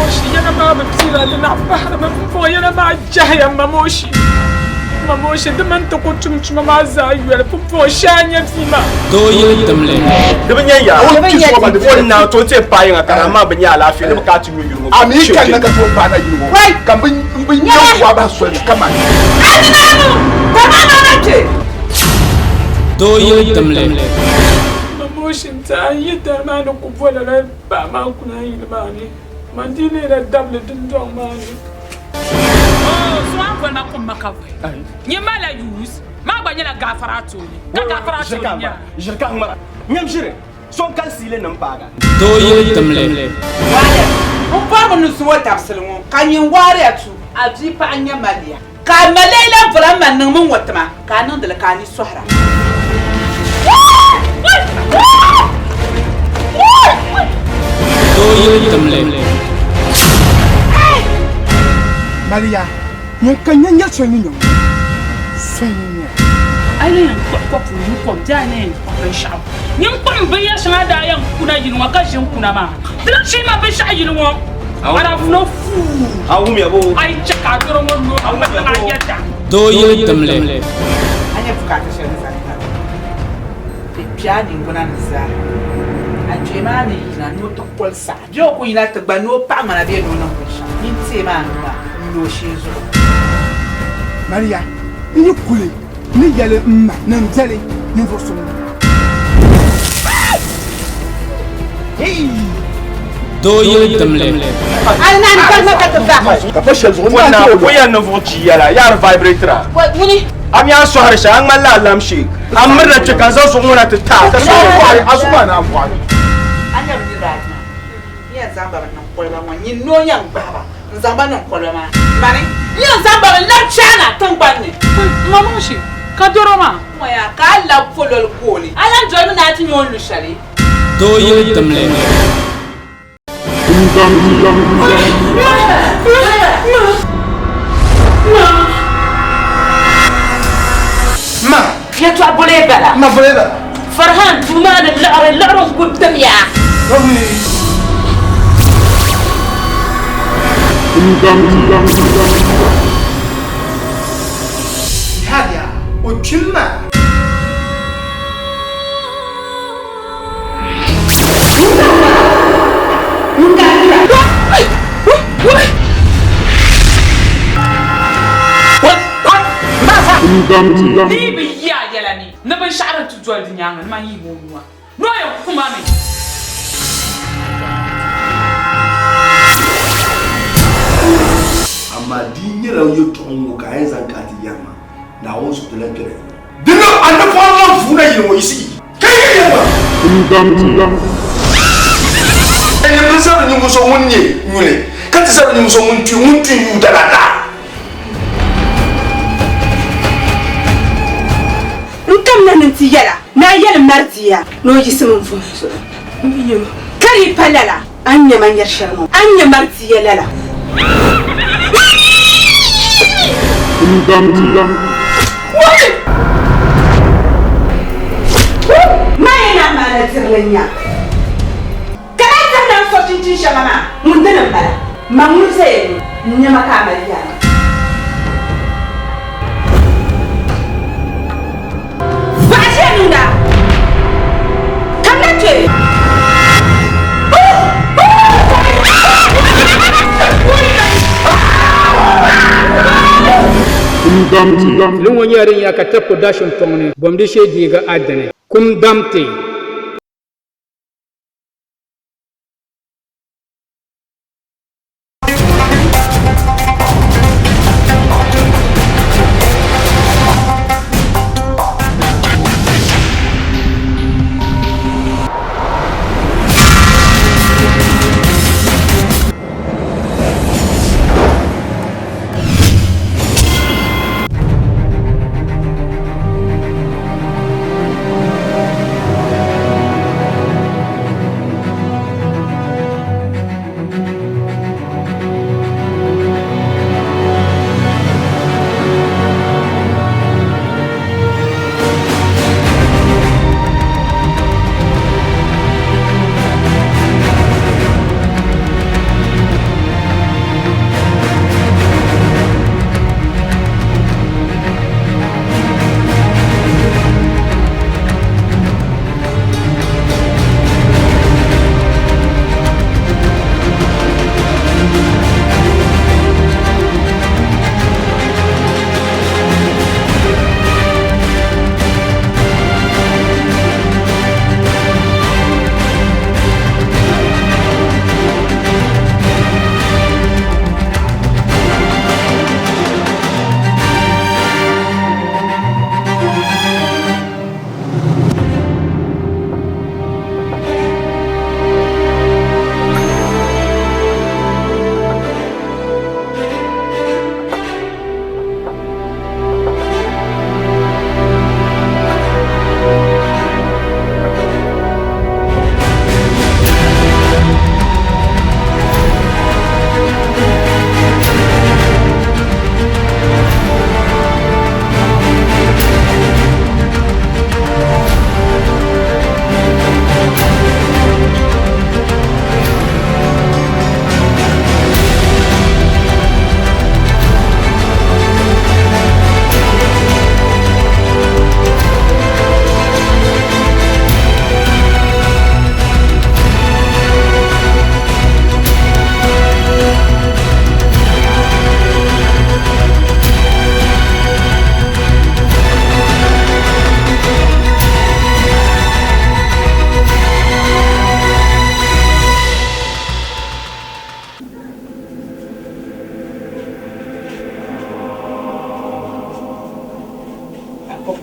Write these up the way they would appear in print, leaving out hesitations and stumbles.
Mamoshi, yɛla maa bi piira di naɣ pahirimi pumpɔŋɔ yɛla maa jɛhiya Mamoshi. Mamoshi, di mini ti ku tum tuma maa zaa yoli pumpɔŋɔ shee a nya bia maa. Doo yili dimli. Di bi nya yaa. O ti so ba di o na to ti paai yiŋa ka amaa bi nya alaafee ni bi ka ti nyu yuli ŋɔ. A mi ka na ka tooi paai na yuli ŋɔ ka n bi nya wa bahi soli ni kaman. Adinaanu, Kamana na kpe. Doo yili dimli. Mamoshi n-ti a yi dari maa ni ku bo lala paɣa maa kuna yili maa ni, man dii leela dabili dundɔŋ maa ni. Oh, so a ni boli ma kum ma ka vuhi. Nyɛ ma la yuus, maa gba nyɛla gaafara a tooni, ka gaafara a tooni nya. Ʒiri ka ŋmara. Nyam ʒiri, so n-kali siili ni m-paaga. Doo yili dimli. Waale, m bɔrimi ni zuŋɔ dabisili ŋɔ ka nyin waariya tu a bia paɣa n-nyɛ Malia. Ka a ma lee lan bol a ma niŋmi ŋ-ŋɔ ti ma, ka a niŋdi li ka a ni sɔhira. Doo yili dimli. Malia, nyin ka nya nya soli ni nya ŋɔ, soli ni nya. A yi yɛn kpuɣi kɔpu nyu kom bee a ni yɛn kpuɣi binshɛɣu, nyin kpuɣim binyɛr shɛŋa daa yɛn kuna yili ŋɔ ka ʒi n-kuna maa. Di lan shee ma binshɛɣu yili ŋɔ, a daa vuno fuu. A yi chɛ ka a dɔro ŋɔ no a ŋma niŋ a yɛda. Doo yili dimli. A nya bukaata shɛli ni zaŋ tab di kpe a niŋgbuna ni zaa. A kpee maa ni yina ni o ti koli saɣi bee o ku yina ti gba ni o paɣi ŋmana bee ni o niŋ binshɛɣu, nyin teemi a nuu maa n-lo o shee zuɣu. Maria, n yi kuli ni yɛli m ma ni m biɛli ninvuɣ so ŋɔ. Doo yili dimli. Ka pa shɛli zuɣu n na o yɛn ninvuɣ chi yɛla yaari vibrator a mi a sɔhiri shɛli a ŋmanila alam shake a mirina kpe ka n zaŋ zuɣu ŋɔ na ti taai ka sɔhiri a zuɣu maa naan bɔɣi. A nya bɛ niriba ayi maa n yɛn zaŋ ba bi niŋ koliba ŋɔ nyin noo yɛn gbahi ba n zaŋ ba niŋ koliba maa mani n yɛn zaŋ ba bi labi China tiŋgbani ni. Mamushi, ka doro maa. Ŋɔ yaa ka a labi pololi gooni a lan dolimi ni a ti nya o ni lu shɛli. Doo yili dimli. Ma! Yɛtɔɣ boli bala. Ma boli bala. Farhan duu maa ni liɣiri liɣiri n-ku timya. Yahaya, o kpim maa. Di yi bi yi a yɛla ni, ni binshɛɣu din ti doli di nyaaŋa ni man yi ma o nua ni o yɛn ku ma mi. Amaa di yi nyɛla yɛtɔɣa ŋ-ŋɔ ka a yɛn zaŋ ka a ti yɛri ma, Naawuni suhu ti lan kpɛra yino. Di niŋ a napɔŋ lan vuuna yili ŋɔ yiɣisi ka yi yɛli ma. N bi zabiri ninvuɣ so ŋun nyɛ nyuli, ka ti zabiri ninvuɣ so ŋun tuui ŋun tuui yuuda la daa. N kamina ni n ti yɛl a ni a yɛli Mardia ni o yiɣisimi n-vuhi zuɣu. Ka di yi pa lala, a ni nya ma nyari shɛli ŋɔ, a ni nya Mardia lala. Maa yɛn naan maana dirili n-nya. Ka daa zaŋ na n-so chinchin shɛŋa maa, ŋun dini m-bala? Ma ŋun zaya ŋɔ, n-nya ma ka a mali yaa. Baɣa ʒiya niŋda, kamina kpe. Li ŋɔ nyɛla din ya ka Tech Production tɔŋ ni bom di shee deegi a dini. Kum damti.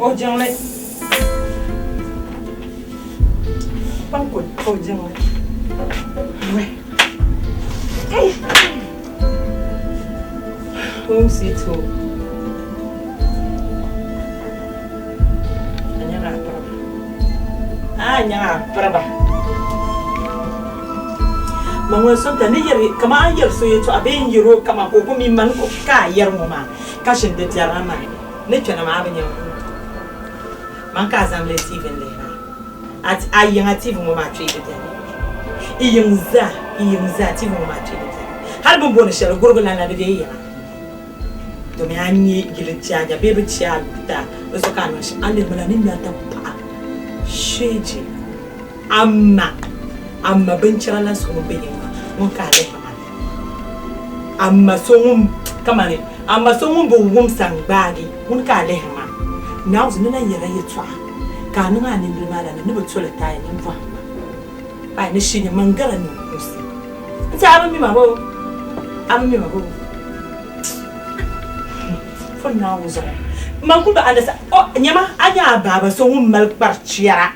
O jiŋli. Kpaŋ ko o jiŋli. Home sweet home. A nyaŋ a piriba. A nyaŋ a piriba. Ma ŋun sɔŋta ni yɛri kaman a ni yɛri so yɛtɔɣa bee n-yɛr o kaman ka o ku mi mani ka a yɛri ŋɔ maa ka ʒini di biɛrina maa ni kpɛna maa a bi nya ŋun Man ka a zaŋ li TV n-lihi maa. A a yiŋa TV ŋɔ maa kpee di beni. I yiŋ zaa, i yiŋ zaa TV ŋɔ maa kpee di beni. Hali bɛ ni booni shɛli gurigu lan la di be i yiŋa. Domi a nya yili jaaja bee bɛ che a luta di zuɣu ka a niŋ shɛm. A lihimi la ni nya ti paɣa sheeji a ma, a ma binchɛra lan so ŋun be yiŋ maa ŋun ka a lihiri maa. A ma so ŋun kamani a ma so ŋun bi wumsa n-gbaagi ŋuni ka a lihiri maa. Naawuni ni lan yɛrila yɛtɔɣa ka a niŋ a nimbila maa la ni ni bi toli taai ninvɔhim maa. Ai ni shee nyɛ man gala ninkuunsi. N ti a bi mi ma boo? A bi mi ma boo? Fo Naawuni zuɣu man kul bi andasa o nyama a nya a baaba so ŋun mali kpari chɛra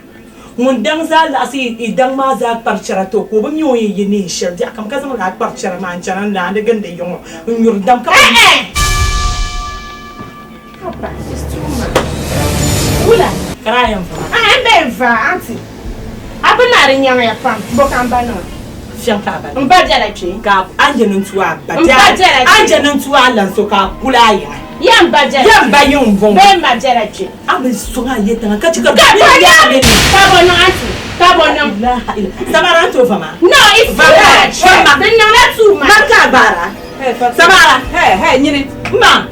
ŋun daŋ zaa laɣisi i daŋ maa zaa kpari chɛra ti o ka o bi mi o ni yɛn ye neen shɛli biɛɣu kam ka zaŋ lala kpari chɛra maa n-chana n-laandi gindi yiŋɔ n-nyuri dam ka Papa, it's too much. Wula. Ka daa yɛn va maa. Ah, n bɛ va, aunty. A bi naari nyaŋ ya pam, bɔ ka n ba niŋ? Fiɛŋ ka a ba niŋ. N ba bɛla kpe. Ka a ni je ni n tu a ba. N ba bɛla kpe. A ni je ni n tu a lan so ka a kuli a yiŋa. Ya n ba bɛla kpe. Ya n ba yiŋ n bɔŋɔ. Bee n ma bɛla kpe. A bi sɔŋ a ye tiŋa ka che ka Ka bɔ niŋ. Ka bɔ niŋ aunty. Ka bɔ niŋ. Samara n tooi va maa. No, it's too much. Di niŋla too much. Mani ka a gbaara. Samara. Hey, hey, nyini. Ma,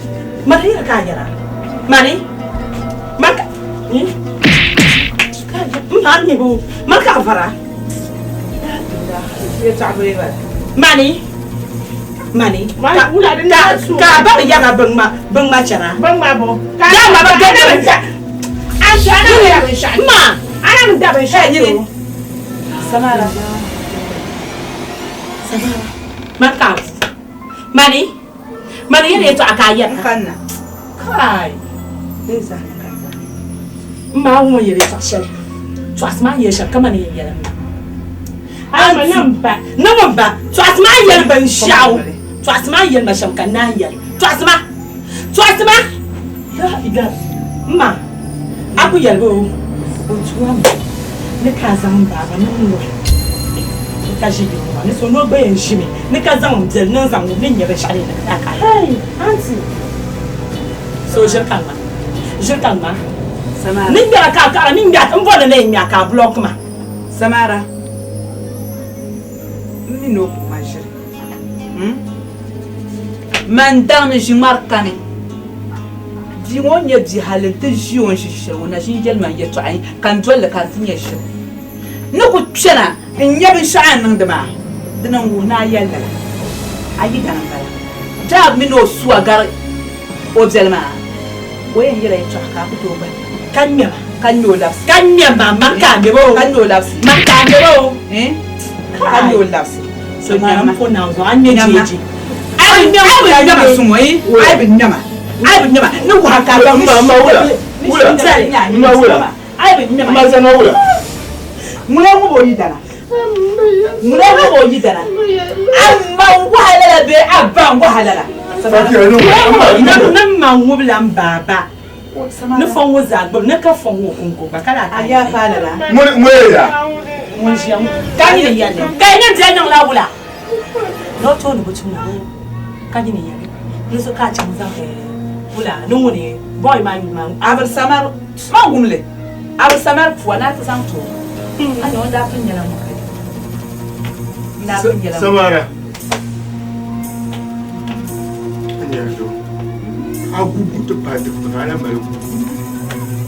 mani yɛra ka a yɛra. Mani, mani ka, ma mi bo, mani ka a vara. Mani, mani, ka a ba bi yɛra bin ŋma chɛra. Bin ŋma bo. Ka a ma ba gana bin chɛra. Ma. Ana mi da bin shɛli. Samara. Samara. Man ka mani mani yɛli yɛltɔɣa ka a yɛra kanna kai n maa ŋɔ yɛli yɛltɔɣa shɛli tɔɣisi maa yɛli shɛm ka mani yɛn yɛli ma ni ŋun ba tɔɣisi maa yɛli binshɛɣu tɔɣisi maa yɛli ma shɛm ka naan yɛli tɔɣisi ma tɔɣisi ma n ma a ku yɛli o o tuami ni ka a zaŋ n baaba ni n nuhi ka ʒi yili ŋɔ ni so ni o gba yɛn ʒimi ni ka zaŋ n biɛli ni n zaŋ ni n nya binshɛɣu ni ka ka Hey, auntie. So ʒiri ka ŋma ʒiri ka ŋma ni ŋmɛra ka a kaɣara ni ŋmɛra n bɔri ni n ŋmɛra ka a block ma. Samara n mi ni o ku ma ʒiri Man daŋ ni ʒi ŋmari kani. Bia ŋɔ nyɛ bia hali nti ʒi o ni ʒi shɛli ŋɔ na ʒi n-yɛli ma yɛtɔɣa ka n doli li ka di ti nyɛ ʒiri. N ni ku kpɛna n-nya binshɛɣu a ni niŋdi maa, dina n-wuhi ni a yɛli lala. A yidana m-bala. Jaab mini o sua gari o biɛli maa, o yɛn yɛla yɛtɔɣa ka a ku tooi bahi. Ka ŋmɛ ma. Ka ŋmɛ o labisi. Ka ŋmɛ ma, man ka a ŋmɛ ba o. Ka ŋmɛ o labisi. Man ka a ŋmɛ ba o. Ka ŋmɛ o labisi. So nyama. N po naawuni zuɣu, a ŋmɛ jeeji. A bi ŋmɛ ma suŋ o, a bi ŋmɛ ma. A bi ŋmɛ ma. Ni waha ka a Ma ma wula. Wula. Ma wula. A bi ŋmɛ ma. Ma zama wula. Ŋuna ŋub o yidana. Ŋuna ŋub o yidana. A ma waha lala bee a ba n-waha lala. Ni ma ŋubila m baaba. Ni fɔŋ ŋɔ zaa gbubi ni ka fɔŋ ŋɔ konko gba ka lahi A yaa paai lala. Ŋun ya. Ŋun ʒiya ŋɔ ka nyini yɛli ka yi niŋ diɛl niŋla wula ni o tooni bi tumda ka nyini yɛli ni so ka a chaŋ zaŋ wula ni ŋuni boy maa yuli maa. Abiri Samar man wum li Abiri Samar pua ni a ti zaŋ ti o a nya o daa pun nyɛla ŋun ka n daa pun nyɛla ŋun. Samara. A gubu ti paai dikpuni a na mali gubu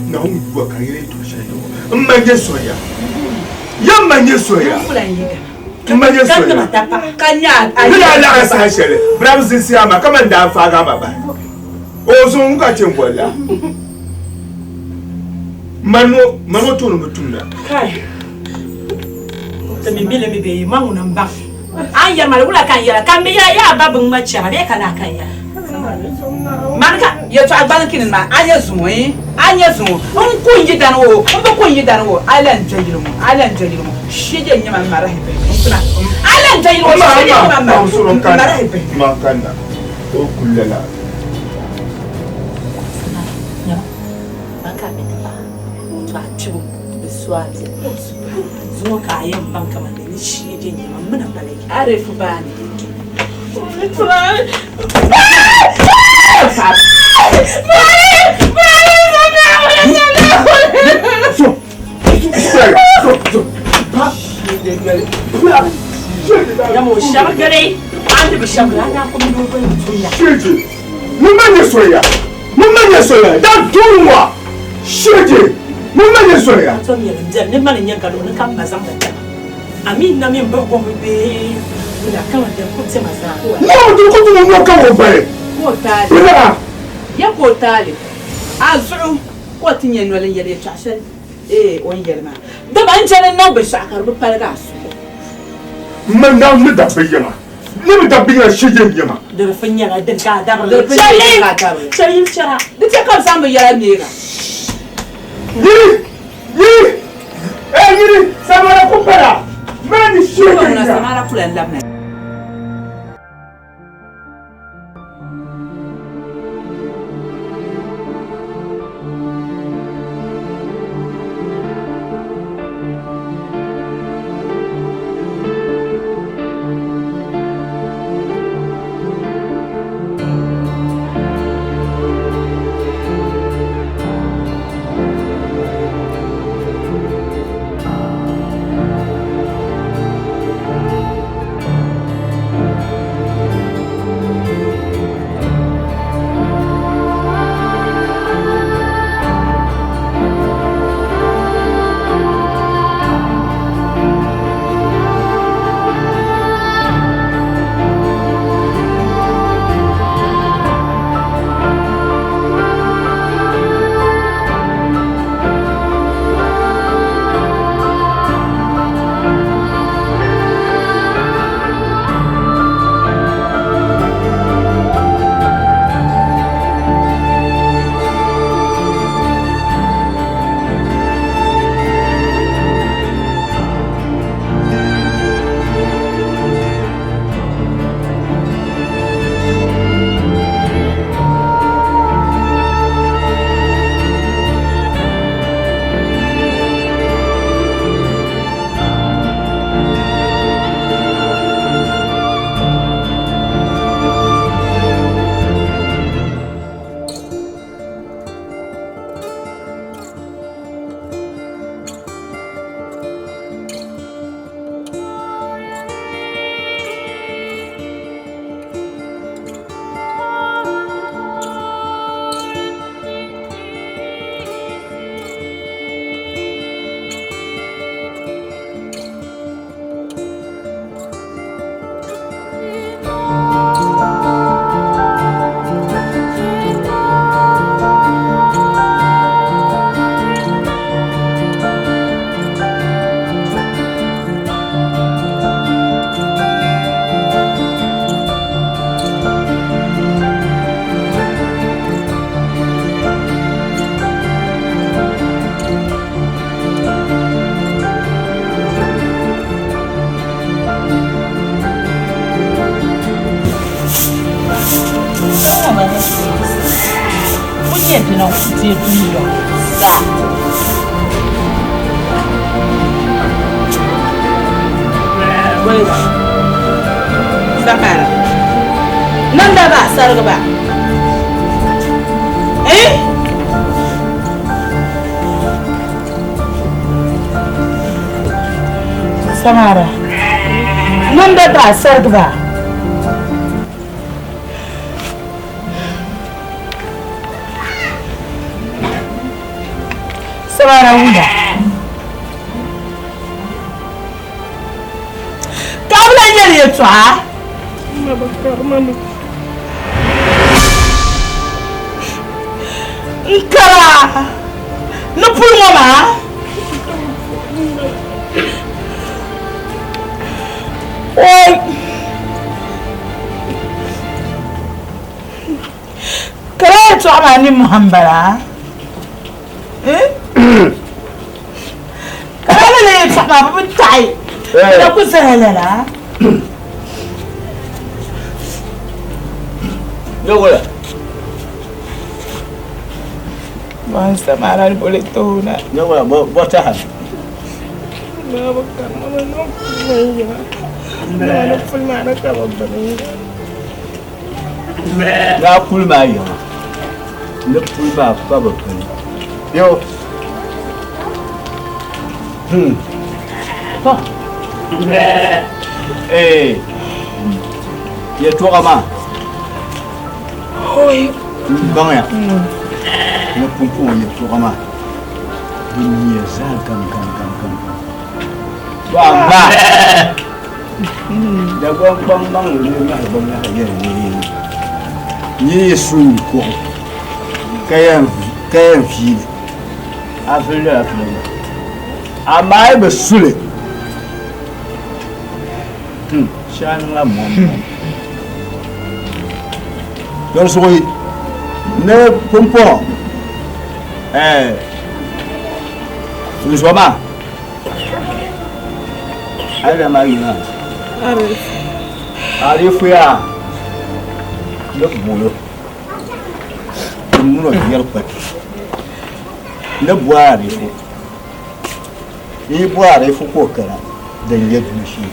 Naawuni yuwa ka yɛli yɛtɔɣ shɛli zuɣu m ma nyɛ soya ya m ma nyɛ soya m ma nyɛ soya ni daa laɣim saha shɛli bɛ daa bi zinsi a ma kaman daa faagi a ma bahi o zuŋ ŋun ka chɛ n boli la mani o tooni bi tumda. Ti mi mi li mi bee ma ŋuni m-baŋ a ni yɛli ma li wula ka n yɛla ka m mi ya yaa ba bi ŋma chɛra bee ka laa ka n yɛla. Mani ka yɛltɔɣa gbaliŋ kini maa, a nyɛ zuŋɔ eh, a nyɛ zuŋɔ. N ku n yidana o, n bi ku n yidana o, a lan dɔ yili ŋɔ, a lan dɔ yili ŋɔ. Shɛja n-nyɛ ma m ma rahi bihi, n kuna. A lan dɔ yili ŋɔ, shɛja n-nyɛ ma m ma rahi bihi. Ma kanna, o kuli lala. Nyama, man ka a mi ti paɣa, to a kpibu bi su a bia. Zuŋɔ ka a yɛn baŋ kamani ni shɛja n-nyɛ ma, m mi na bala yi. Arifu baani. Amin na min bahi gɔŋ bee wula kama din ku diɛma zaa. Naawuni ku ti ŋun ka o bali. Ka o taali. Wula. Ya ka o taali. A zuɣu ka o ti nya noli n-yɛli yɛtɔɣ shɛli ee o ni yɛli maa. Dama n jɛli n-niŋ binshɛɣu ka di bi paligi a suhu. M ma Naawuni ni dabbi yiŋa, ni bi dabbi yiŋa shɛja n-nyɛ ma. Di bi fin nyɛla din ka a dabiri li. Di fin nyɛla din ka a dabiri li. Chɛli yili chɛra. Di chɛ ka bɛ zaŋ bɛ yɛla neeg a. Yiri! Yiri! Ee yiri! Samara ku pala! Maa ni shɛja n-nyɛ. Samara ku lan labina. Samara. Namda ba sarigi ba. Eh? Samara. Namda ba sarigi ba. Samara wula. Ka bi lahi yɛli yɛltɔɣa? N kara ni puli ŋɔ maa. Oi! Kamani nimmohi m-bala. Ka lala la yɛltɔɣa maa bi bi taɣi na ku zaya lala. Nyɛwala. Ban samara ni boli toona. Nyɛwala bɔ bɔ taha. Babu ka mama niŋ puli yiŋa. Maa ni puli maa ni ka bi bini yiŋa. Daa puli maa yiŋa. Ni puli maa pa bi bini. Yo. To. Ee. Yɛltɔɣa maa. N baŋya. Ni pumpɔŋɔ yɛltɔɣa maa. Di nyɛ zaa gam gam gam gam gam. To amaa Dagbaŋ kpaŋmaŋ ni ŋahi ba ŋahi yɛli ni yi yi su kuɣu ka yɛn viili a vili lala polo maa amaa yi bi suli shɛli niŋla mom mom dinzuɣu ni pumpɔŋɔ n zo maa a maa yuli maa arifu yaa ni bolo n mino yɛli kpati ni bo arifu n yi bo arifu ka o kana din nyɛ duu shee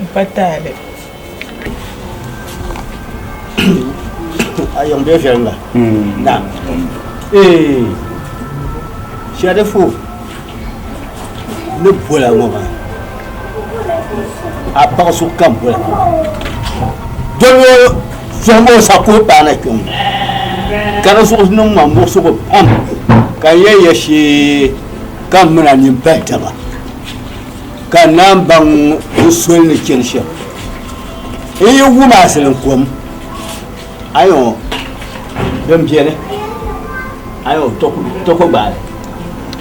N pa taali. A yiŋ be viɛlli la. Ee Shɛrifu ni bola ŋɔ maa a paɣa so kam bola doli o sɔhimbu o sa kuhi paana kpe ŋɔ ka di zuɣu niŋ ma muɣisigu pam ka n yɛn ya shee ka m mini a nini pahi taba. Ka n naan baŋ n soli ni chani shɛm. N yi wum a zilinkom, ayo, din beni, ayo, tɔko gbaali,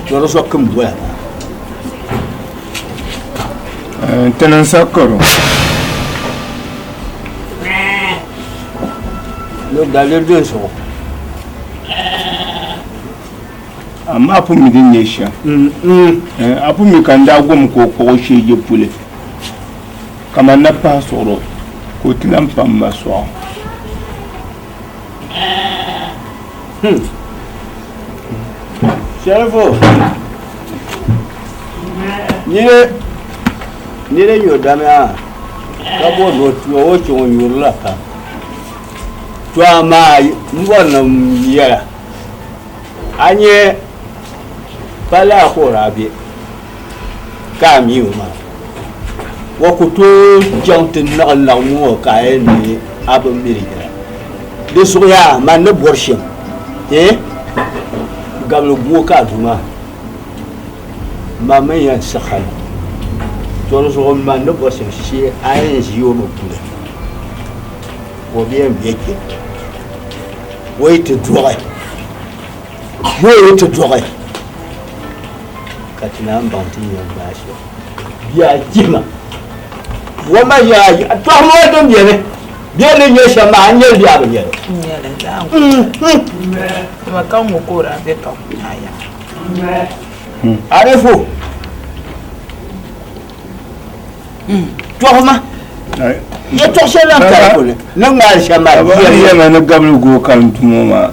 to di zuɣu kim bola maa. Ti niŋ sakoro. Ni daliri din zuɣu. Amaa a pun mi din nyɛ shɛm. A pun mi ka n daa gom ka o kpuɣ o shee je puli, ka man na pahi suɣiro ka o ti lan pa m ma sɔɣu. Shɛrifu, nira nyo damiya ka bɔri ni o ti o, o chaŋ o nyurila pam. To amaa m bɔri ni n yɛla. A nya palli a ka o daa be ka a mi o maa, o ku tooi chaŋ ti niɣi laɣim ŋɔ ka a yɛn mi a bi mi di yɛla. Di zuɣu yaa man ni bɔri shɛm, eeh, gabili guo ka a du maa, man mi yɛn siɣi a na. To di zuɣu man ni bɔri shɛm shee a yɛn ʒi o mi kuli ka o bi yɛn be kpe. O yi ti dɔɣi, o yi ti dɔɣi ka ti naan baŋ ti ni yɛn gbaai shɛm. Bia jihima, o ma yaa tɔhimi o din beni, bɛ ni nya shɛm maa, a nyɛli bee a bi nyɛli? N nyɛli zaa n ka ŋɔ ka o daa be ka aya. Arifu, Tɔɣima yɛtɔɣ shɛli lan ka di puuni ni ŋmaali shɛm maa Ka bɛ yɛli ma ni gabiligu ka n dumo maa,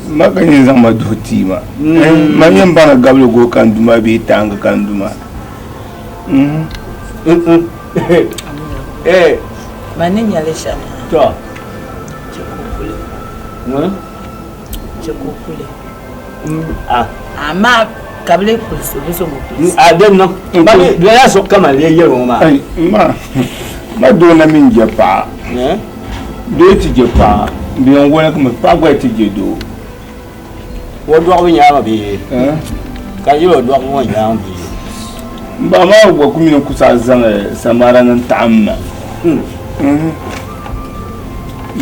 ma ka nyin zaŋ ma duhi tia maa. Ma yɛn baŋ ni gabiligu ka n du maa bee taaŋgi ka n du maa. Ma ni nyɛli shɛm maa. Tɔ. Chɛ ka o kuli. Chɛ ka o kuli. Amaa ka bɛ lee kulisi o, bɛ zaŋ o kulisi. A din niŋ, ba mi lala zuɣu ka man lee yɛli ŋɔ maa. Ai, ma, ma doo na mi n-je paɣa. Doo yi ti je paɣa, bɛ yɛn waligimi, paɣa gba yi ti je doo. O dɔɣibu nyaaŋa bee? Ka yɛl o dɔɣibu ŋɔ nyaaŋa bee? M ba maa gba ku mi ni ku saɣi zaŋ samara ni n-taɣim ma.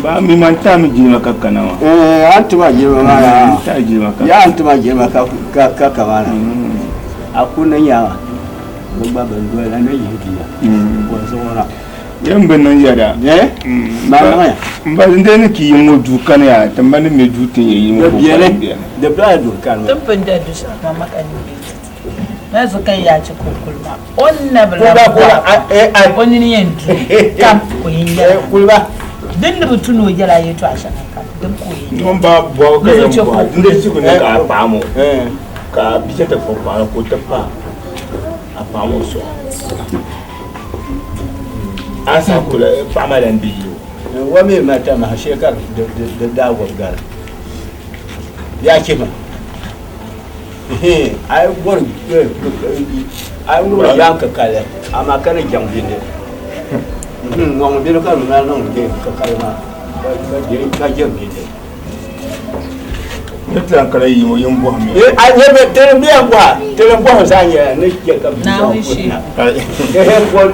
Ba mi man tahi mi jilima ka kana maa. Eh, an tima jilima maa ya. N tahi jilima ka. Ya an tima jilima ka ka ka kana. A ku ni nyaaŋa. Bɛ gba bɛn dolila ni yihi bia bɔrisi ŋɔ na. Yɛn bi niŋ yɛda. M ba n dee ni ki yi ŋɔ duu kani yaa ti ma ni me duu tin ya yi ŋɔ Di beni, di bela duu kani maa. Ti ni pun doli du shɛŋa maa maka ni bɛ ti ti. Mali zuɣu ka yi yaa chɛ ka o kuli maa. O ni na bi lan bɔra o nini yɛn du kam ka o yɛn yɛla. Kuliba. Din ni bi tu ni o yɛla yɛtɔɣa shɛŋa kam din ka o yɛn yɛla. Ŋun ba bɔbu ka yɛn Ni zuɣu chɛ ka o bɔha, kuli. din di ni ka a paɣa ŋɔ ka bia chɛ ti kpuɣi paɣa ka o ti pa a paɣa ŋɔ suɣu. A saha ka o paɣa maa lan deei o. N wa mi mali tamaha shee ka di daa wɔbi gari. Yaa chɛ ma. A yi bɔri a yi ŋubiri jaŋ kikali amaa ka ni jaŋ bindi. Ŋɔŋ bini ka bɛ mali niŋdi kikali maa ka jɛri bindi. Ni ti lan kana yi ŋɔ yin bɔhimi. A nyɛ bɛ ti ni yɛn bɔha, ti ni bɔhim zaa nyɛla ni chɛ ka bɛ zaŋ kuli na.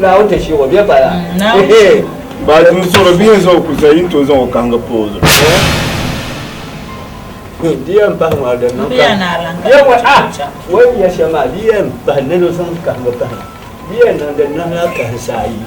Naawuni ti shee o bɛ pala. Ba n sɔri bɛ yɛn zaŋ o kuli sa yin tooi zaŋ o kahiŋgi pa o zuɣu. Di yɛn pahi ŋɔ di niŋ ka yɛn ŋɔ a o ni yɛ shɛm maa di yɛn pahi ni di zaŋ kahiŋgi pahi di yɛn niŋ di niŋla kahinsi ayi.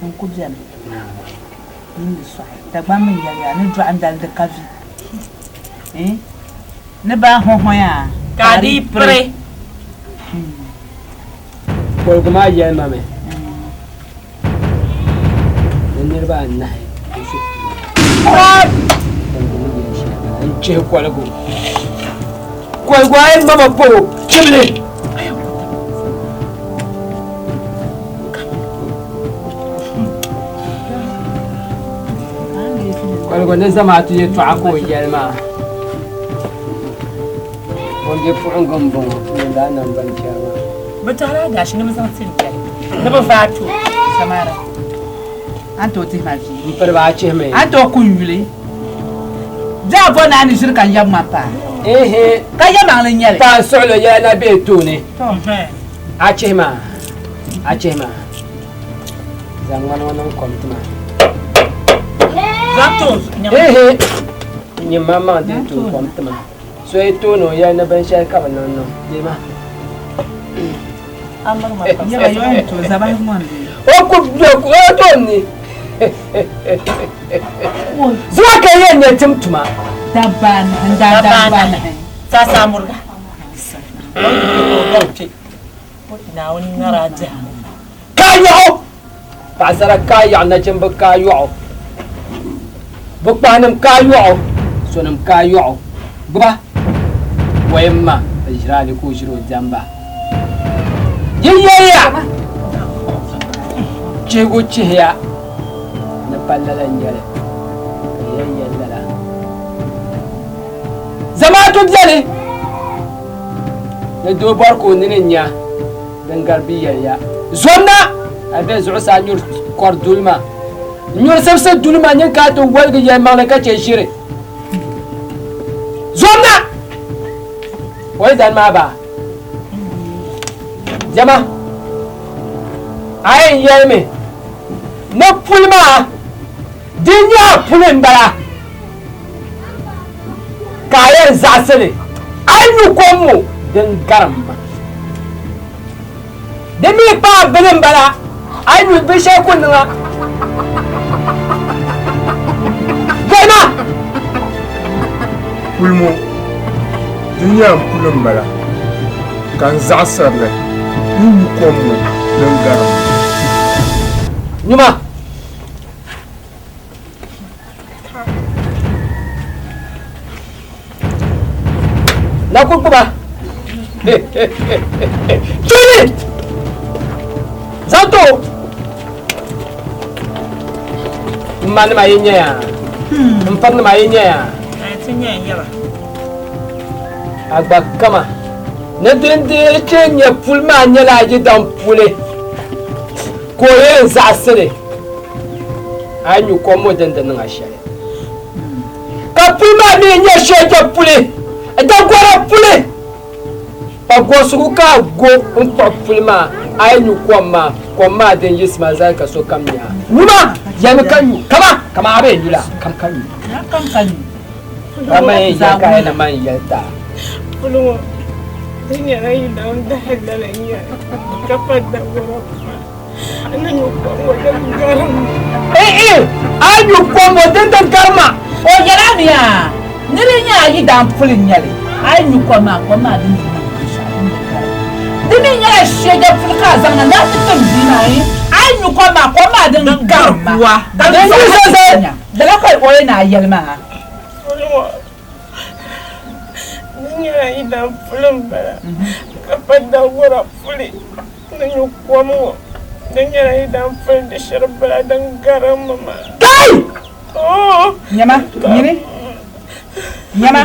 N ku beni mini di sɔɣi Dagbaŋ mi yɛliya ni dɔɣim dali di ka vi ni baa hɔhɔya ka di piri. Koligu maa yɛli ma mi ni niriba anahi n-su koligu ni yɛli shɛli bala n-chihi koligu. Koligu a yi ma ma po chibili. Koligu ni zamaatu yɛtɔɣa ka o yɛli maa. O bipuɣiŋga m-bɔŋɔ ŋun daa nam binchɛra maa. Bɛ tɔhila agashi ni bɛ zaŋ ti n-kpɛli ni bɛ vaai ti o. Samara, a ni tooi dihi ma vi? M piri ba a chihimi. A ni tooi ku n yuli? Di a bɔri ni a ni ʒiri ka n yab ŋmani paai? Ehe. Ka yɛlimaŋli n-nyɛ li. Paai suɣilo yɛla na be tooni. A chihi ma, a chihi ma. Zaŋ ŋmani ŋɔ niŋ kom ti ma. Zaŋ ti o zuɣu nyaŋ. Ehe. Nyini maŋmaŋ dee tooi kom ti ma. So yi tooni o yɛli ni binshɛli ka bɛ niŋ niŋ dee ma. O ku o tooni ni. Zuɣu ka yɛn nyɛ tim tuma. Dabba anahi n-daa dabba anahi. Sasa muriga. Naawuni ŋara a diha. Kaayɔɣu! Paɣasara kaayɔɣu, nachimba kaayɔɣu, bukpahinim kaayɔɣu, sonim kaayɔɣu. Gbuba waya m ma bɛ ʒiri a li ka o ʒiri o diɛmba. Yi yɛliya, Chihigu chihiya. Ni pa lala n-nyɛ li, ka yɛn yɛli lala. Zamaatu beni ni doo bɔri ka o nini nya din gari bɛ yɛli ya. Zom na! A be zuɣusaa nyuri kɔri duli maa. N-nyuri sibisi duli maa nyin ka a ti woligi yɛlimaŋli ka chɛ ʒiri. Zom na! O yi dani maa baa. Diɛma, a yɛn yɛlimi ni puli maa di nyɛ a puli m-bala ka a yɛn zaɣisi li, a yi nyu kom ŋɔ din garim ma. Di mi kpa a bini m-bala, a yi nyu binshɛli ku niŋ a. Diɛma! Puli ŋɔ di nyɛ a puli m-bala ka n zaɣisiri li n nyu kom ŋɔ din garim ma. Nyuma! Na ku gbuba. Tuli! Zaŋ ti o. M ma nima yi nya ya. M paɣa nima yi nya ya. A gba kama ni din dii chɛ nyɛ puli maa nyɛla a yidan puli ka o yɛn zaɣisi li a yi nyu kom ŋɔ din di niŋ a shɛli. Ka puli maa mi nyɛ shɛja puli, dagɔra puli. Pa gɔrisigu ka a go n-kpuɣi puli maa, a yi nyu kom maa, kom maa din yiɣisima zali ka sokam nya a. Nyuma, yɛlimi ka nyu, kama, kaman a bi yɛn nyu la, kam ka nyu. Ka man yɛn yɛli ka a yɛn na man yɛli ti a. Puli ŋɔ, di nyɛla yi daŋ dahi lala n-nyɛ li, ka pa dagɔra puli. A yi nyu kom ŋɔ din di gari ma. O yɛl a mi yaa, ni di nyɛ a yidan puli n-nyɛ li, a yi nyu kom maa, kom maa din di niŋ binshɛɣu din di gari ma. Di mi nyɛla shɛja puli ka a zaŋ na ni a ti tim bia maa, a yi nyu kom maa, kom maa din gari ma. Ka di zaɣ a Lala ka o yɛn a yɛli maa. Puli ŋɔ di nyɛla yidan puli m-bala ka pa dagora puli. Ni nyu kom ŋɔ, di nyɛla yi daa puli di shiri bala din garimmi maa. Kai! Oh! Nyama, nyini. Nyama.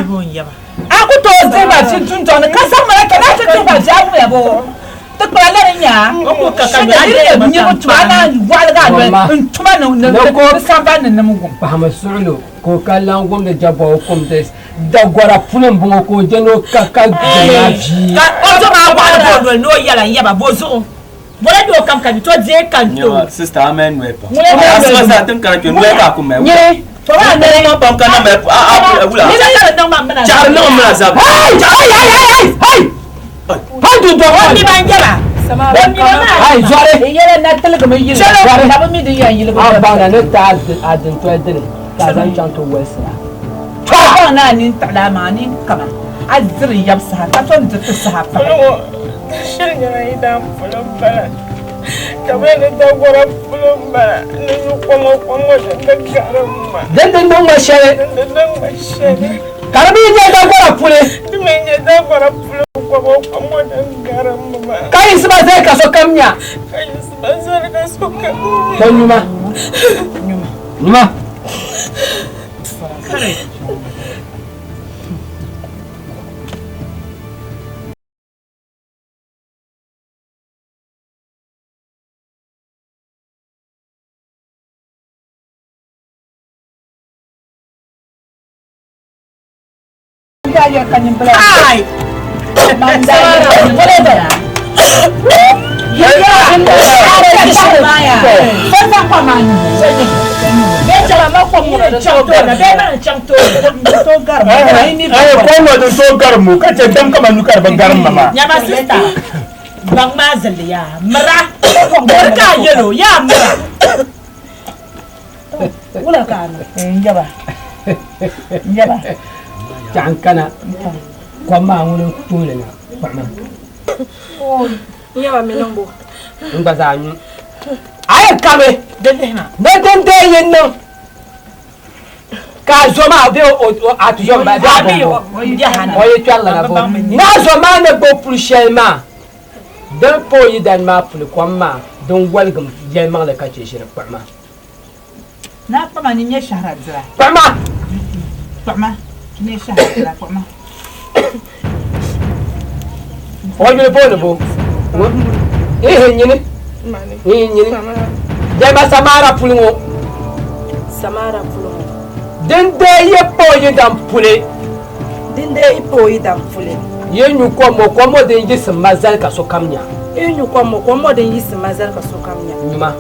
A ku tooi dihi ba vi dundɔŋ ni ka zaŋ ma na ka ti dihi ba vi a wuya bo. Ti kpala la ni nya. Shida niri yɛ niriba tuma a naan waɣiligi a noli n tuma ni ni sambani ni nim wum. Pahimi suɣilo ka o ka lan wumdi jabɔbu kumdi Dagora puni m-bɔŋɔ ka o je ni o ka ka doli a bia. Ka o zo maa waɣili ba o noli ni o yɛla n-yaba bɔ zuɣu? Bɔ la nyɛ o kam ka nyu to deei ka n to. Sister, a mali noli pam. A sima zaa tin kana kpe noli ka a ku mali wula. Noli maŋ pam ka na mali a wula. Chaɣiri niŋ m mina zabiri. Hey! Hey! Hey! Hey! Hey! Hey! Du dɔɣi! O mi ban yaba. O mi ba maa. Hey! Zɔri! Yɛla na tiligimi yili. Zɔri! Ka bɛ mi din yɛn yiligi. A baŋda ni ti a dintoli dini ka a zaŋ chaŋ ti wolisira. A baŋ ni a nini tiɣila a maŋa nini kama a diri yab saha ka tom diriti saha pahi. Polo ŋɔ shiri nyɛla yi daan polo m-bala ka bɛ ni dagɔra polo m-bala ni nyu kom ŋɔ kom ŋɔ din di garim ma. Din di niŋ ma shɛli. Din di niŋ ma shɛli. Ka di mi nyɛ dagɔra puli. Di mi nyɛ dagɔra puli kom ŋɔ kom ŋɔ din garim ma. Ka yiɣisi ba zali ka sokam nya. Ka yiɣisi ba zali ka sokam nya. To nyuma. Nyuma. Kom ŋɔ din tooi garim o ka chɛ dam kaman nyu ka di bi garim ma maa. Nyama sista baŋ maa zilli yaa mira bori ka a yɛlo yaa mira. Wula ka a niŋ? N yaba. N yaba. Kpɛɣu n-kana kom maa ŋuni n-tooi li na kpuɣi ma. N yaba mi niŋbu. N gba zaa nyu. A yɛn kami ni din deei yi niŋ ka a zo maa bee a tuzo m-bala bee a bɔmbo o yi kpɛrila na bo ni a zo maa ni gbubi puli shɛli maa din pa o yidana maa puli kom maa din woligim yɛlimaŋli ka chɛ ʒiri kpuɣi maa. Naa kpama ni nyɛ shɛhira dira. Kpaɣima! Kpaɣima ni nyɛ shɛhira dira kpaɣima. O yuli booni bo. Ihi nyini. Ihi nyini. Jɛma Samara puli ŋɔ. Samara puli ŋɔ. Din dee yi pa o yidan puli. Din dee yi pa o yidan puli. Yi nyu kom ŋɔ, kom ŋɔ din yiɣisim ma zali ka sokam nya. Yi nyu kom ŋɔ, kom ŋɔ din yiɣisim ma zali ka sokam nya. Nyuma.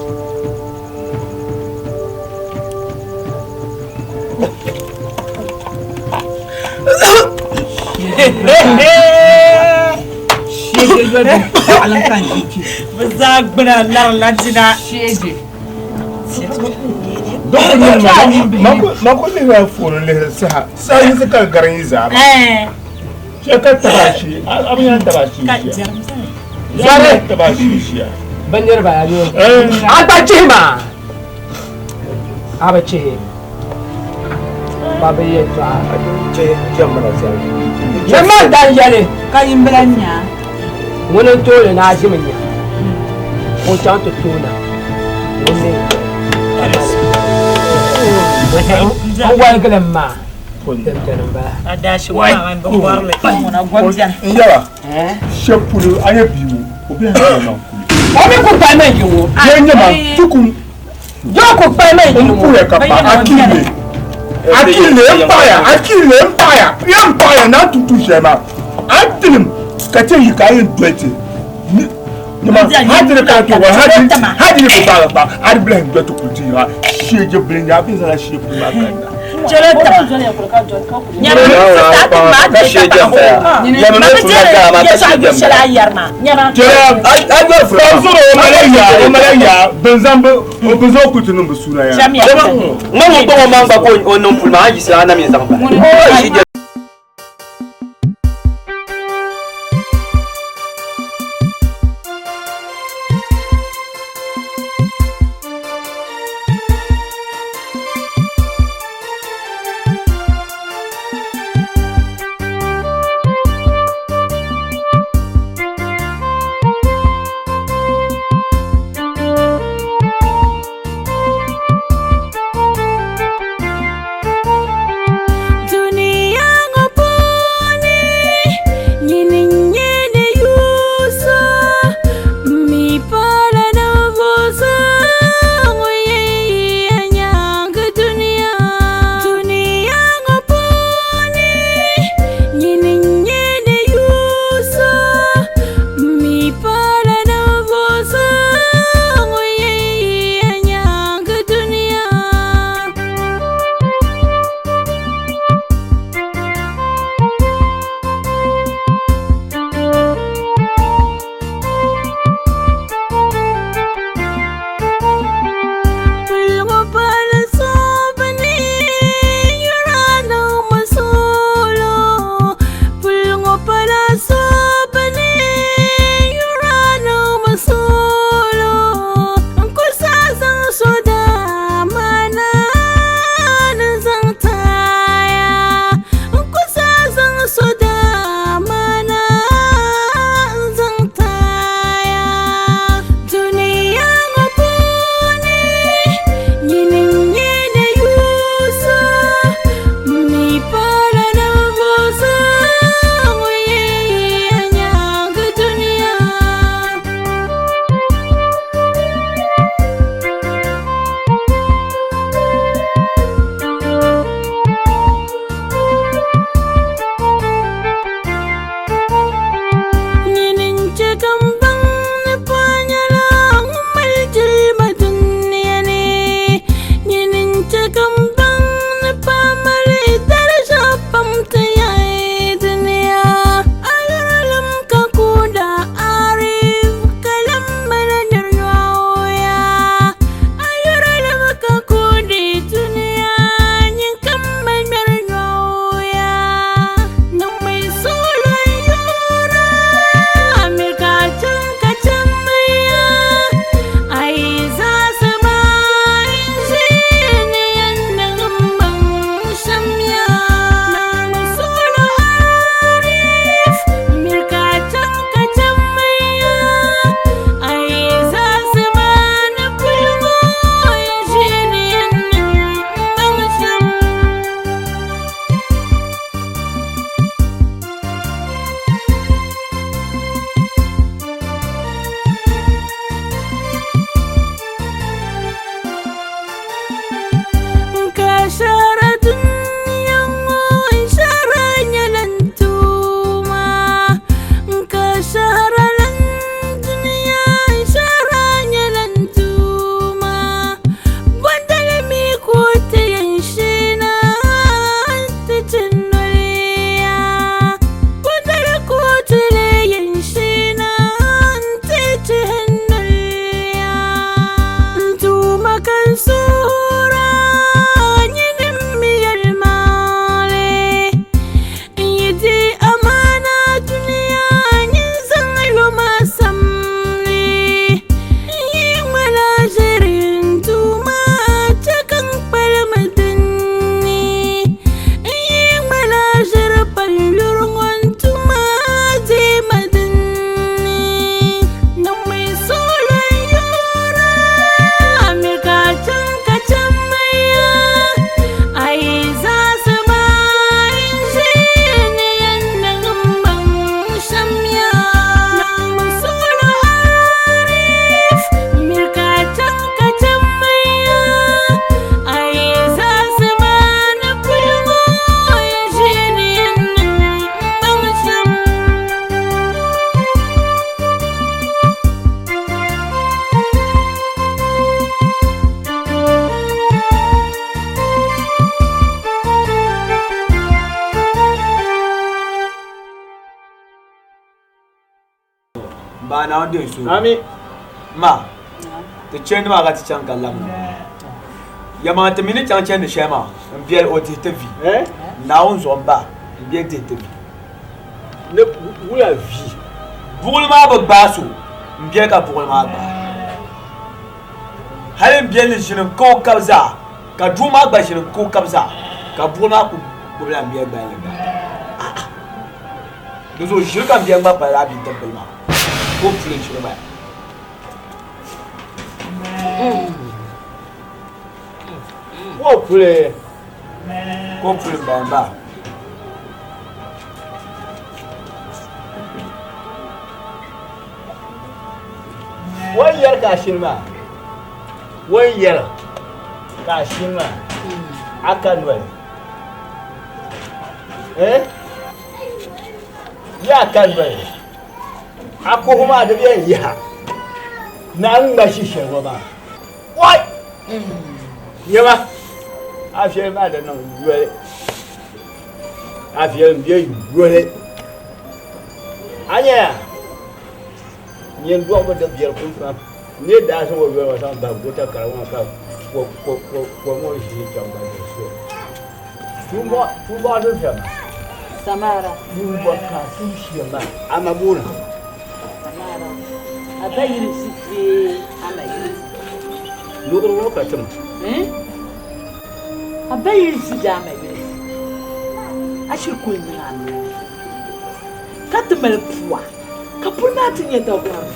Bɛ zaa gbuna larila dina. Ma ku lihiri fooni lihiri saha saha yinsi ka gari yi zaa maa. Chɛ ka taba shee a bi nya taba shee ʒiya. Zɔri taba shee ʒiya. Bɛ niriba ayi a gba chihi maa a bi chihi ba bi yɛltɔɣa ni man dan yɛli ka yimbila nya ŋuni n tooni ni a ʒimi nya ka o chaŋ ti toona ŋun mi n waligili m maa N yɛla shɛb polo a nyɛ bia ŋɔ o bela n maŋ kuli. O mi ku kpali ma n-yi ŋɔ. Yɛn nyɛ ma tukun. Yɛ ku kpali ma n-yi ŋɔ. N puya ka pa a kili a kili n paɣaya a kili n paɣaya yɛ n paɣaya na tum tum shɛli maa a tilim ka chɛ yi ka a yɛn doli ti nyɛma hajiri ka to wa hajiri hajiri bi baagi kpa a di bilahi doli ti kuli ti yiŋa sheeje bili nya a bi zala shee puli maa kanna. Ŋɔ ŋun kpaŋ o maŋ gba ka o niŋ puli maa, a yiɣisi a na mi n-zaŋ bahi. Dunia. ka n suhura, nyini m-mi yɛlimaŋli. N yi di amaana dunia, nyin zaŋ yo ma samli. N yi ŋmala ʒiri n Duuma, chɛ ka n kpalim dinni. N yi ŋmala ʒiri pal yuri ŋɔ n Duuma, deei ma dinni. Niŋmi suɣulo n yoora, miri ka a chaŋ ka chɛ ma ya. A yi zaɣisi ma, n ʒi ni yɛn niŋ m maŋ shɛm ya. Niŋmi suɣulo Arif, miri ka a chaŋ ka chɛ ma ya. A yi zaɣisi ma ni puli ŋɔ, n ʒi ni yɛn niŋ m maŋ shɛm. Ba Naawuni deei suhigu. Ami. Ma, ti chandi maa ka ti chaŋ ka labina maa. Yɛlimaŋli ti mi ni chaŋ chandi shɛli maa m biɛli o dihi ti vi. Naawuni zuɣu m ba m biɛli dihi ti vi. Ni wula vi? Buɣili maa bi gbaai so, m biɛli ka buɣili maa gbaai. Hali m biɛli ni ʒini n-ka o kab zaa, ka doo maa gba ʒini n-ka o kab zaa, ka buɣili maa kul gbubila m biɛli gbali ni gbaai. A'a! Di zuɣu ʒiri ka m biɛli gba pali lala bidibbil maa, ka o puli ʒiri maa. Ka o puli, ka o puli m-bala m-ba. O ni yɛri ka a shini maa, o ni yɛri ka a shini maa, a ka noli. Eh? Ya ka noli. A kuhu maa di bɛn yiha. Na n ŋma shi shɛli ŋɔ maa. Wai! Nyɛma, a viɛli maa di niŋ yoli. A viɛlim bɛ yoli. A nyaya, nyin dɔɣibu di biɛri kum pam. N ni daa zaŋ o yoli ŋɔ zaŋ bahi gota kara ŋɔ ka kom ŋɔ ʒii chaŋ ba ni so. Tuumɔɣu din viɛl maa. Samara. Tuumɔɣu ka a tum shɛm maa, a ma booni. Samara. A ba yili si bee a ma yili si? Luɣiri ŋɔ ka tim. A ba yili si bee a ma yili si? A shiri kuli niŋ a nuu ka ti mali pua ka puli maa ti nyɛ dagɔrim.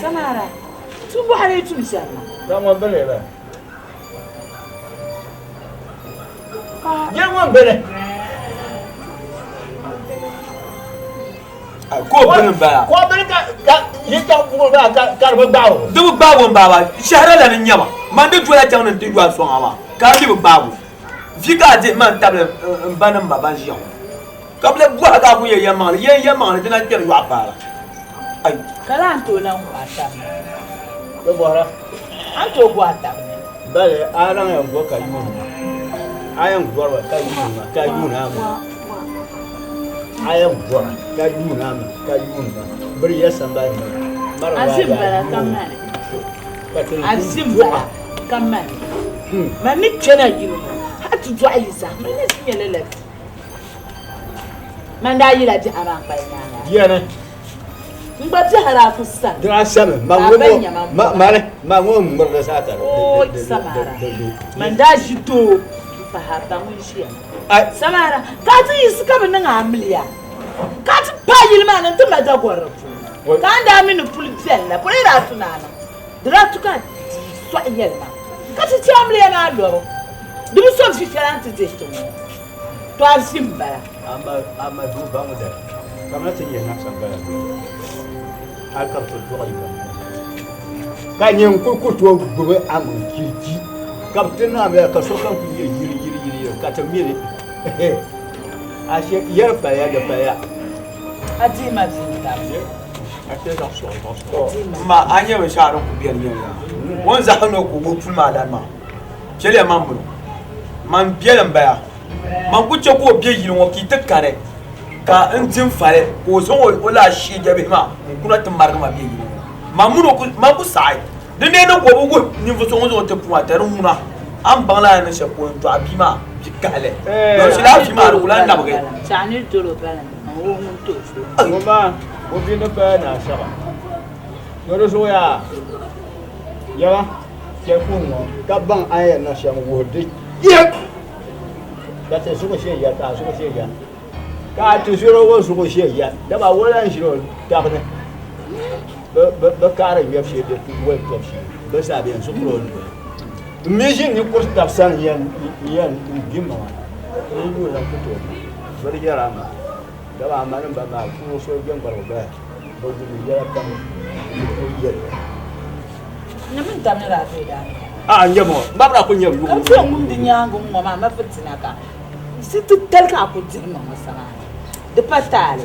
Samara, tuumɔɣu lee tum shɛm maa. Ba ŋɔ bini ba. Yɛ ŋɔ bini. Ko bini n bala. Ko bini ka ka yi chaŋ buɣuli maa ka ka di bi gbaagi o. Di bi gbaagi o n bala shɛhira la ni nyɛma man di dola chaŋ ni n ti yɔhi sɔŋ a maa ka di mi bi gbaagi o. Vi ka a dihi man tabili n ba ni m ma ban ʒiya ŋɔ ka bi lahi bɔhi ka a ku yɛn yɛlimaŋli yɛn yɛlimaŋli di lan kpɛri yɔɣu paara. Ai. Ka laa n tooi lan bɔhi a tabi ni. Bɛ bɔhira. A ni tooi bɔhi a tabi ni. Bali a lan yɛn bɔhi ka yuuni ma. A yɛn bɔri ba ka yuuni ma ka yuuni a ma. A yɛn bɔra ka yuuni a ma ka yuuni ma. Biri ya sambani ni. A zi m-bala ka mani. A zi m-bala ka mani. Man ni kpɛna yili ŋɔ hal ti dɔɣi yi zaa, man na zi nyɛ lala bia. Man daa yila biɛha maa kpali nyaaŋa. Bia ni. N gba biɛha daa ku sami. Di daa sami. Ma Ka a ŋɔ ba nya ma ma mani ma ŋɔ ŋmiri di zaa ka di Ooi Samara. Man daa ʒi doo m-pahi a ba ŋun ʒiya maa. Samara, ka a ti yiɣisi ka bɛ niŋ a amiliya, ka a ti paai yili maa ni nti mali dagɔrili puuni. Ka a ni daa mi ni puli beni la, puli daa tu ni a niŋ. Di daa tu ka a dii sɔɣi yɛli ma, ka ti chɛ amiliya maa lɔbu. Di bi so vi shɛli a ni ti dihi ti ŋɔ. To a vi m-bala. A ma duu baŋ dali, kamina ti nyɛ naɣisa gala hali ka bɛ ti dɔɣi yi baŋ ka nyɛ n kuli ku tooi gbubi a maŋ jiriji ka bɛ ti niŋ amiliya ka sokam kuli yɛ yiri yiri yiri yiri ka ti mi li ashe yɛri paliya di paliya. A dihi ma vi n-tabi. A ti zaŋ sɔɣi zaŋ sɔɣi. Ma a nyɛ binshɛɣu din kuli beni nyɛla o ni zaɣisi ni o ku o puli maa lani maa chɛliya man bini man biɛli m-bala man ku chɛ ka o be yili ŋɔ ka yi ti kani ka n di n fali ka o zaŋ o lala shiijabihi maa n-kuna ti marigi ma be yili ŋɔ man mini o man ku saɣi. Di mi ni ka o bi wuhi ninvuɣ so ŋun zaŋ o ti puma ti di ŋuna, a ni baŋ lala ni shɛli ka o yɛn dɔɣi bia maa bi kahili. Dɔɣi shɛli a bia maa di ku lan nabigi. Tɛɣu ni dol o balim n-wuhi ŋun ti o so. O ma, o bia ni paya ni Ashaba. To di zuɣu yaa, yɛma, chɛ kuhi ŋɔ ka baŋ a ni yɛn niŋ shɛm wuhi di yɛm. Ka ti zuɣu ʒe ya, ka a zuɣu ʒe ya. Ka a tizɔro ŋɔ zuɣu ʒe ya, dama o lan ʒiri o tab ni bɛ kaɣiri ŋmɛbu shee bɛ woli tɔbu shee, bɛ zaa bɛ yɛn zuɣupila o ni doli. M mi ʒini ni kuri tab sani n-yɛn gbi mmaŋa n yuui lan ku tooi niŋ bɛ di yɛra maa, dama a ma ni m ba maa kuugi so gbiŋgbarigi gbaya bɛ wum n yɛla pam ni o yɛli. Ni mini tab ni daa be daa ni. A n-nyɛ ŋɔ, m ba bi daa kul nyɛ yuɣu. Ka ti yɛn ŋumdi nyaaŋa ŋ-ŋɔ maa ma fitina ka si titali ka a ku dihi ma ŋɔ saŋa ni. Di pa taali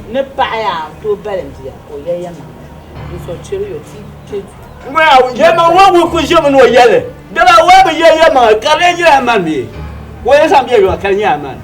ni paɣa yaa n-tooi balim bia ka o yɛli yɛlimaŋli n so cheri yo ti kpe duu. Yɛlimaŋli ŋɔ ŋun kul ʒimi ni o yɛli, dama o bi yɛli yɛlimaŋli ka di lee nyɛla mani bee? Ka o yɛn zaŋ bia yɔŋ ka di nyɛla mani.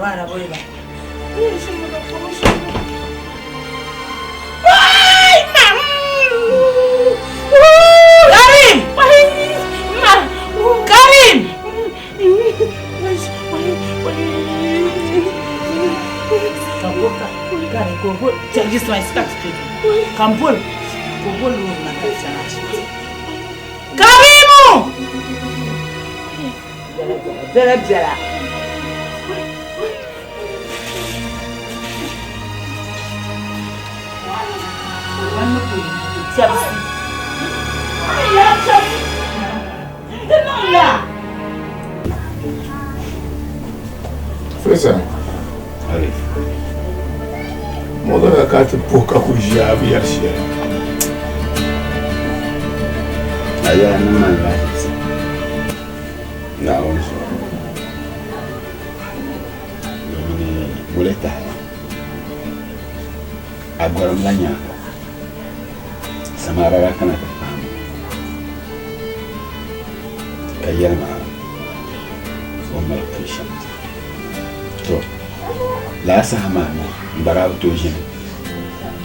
Karim! Karim! Karimu! Biɛla biɛla. Faisal. Arif. Mɔdɔ ka ti puhi ka ku ʒiya a bi yɛri shɛli. A yɛla niŋ ma lahiʒibisi Naawuni zuɣu domin wuli tahili a gɔrim la nyaaŋa Samara daa kana ti paai ma ka yɛli ma o ni mali puli shɛm. To, lala saha maa mi m ba daa bi tooi ʒini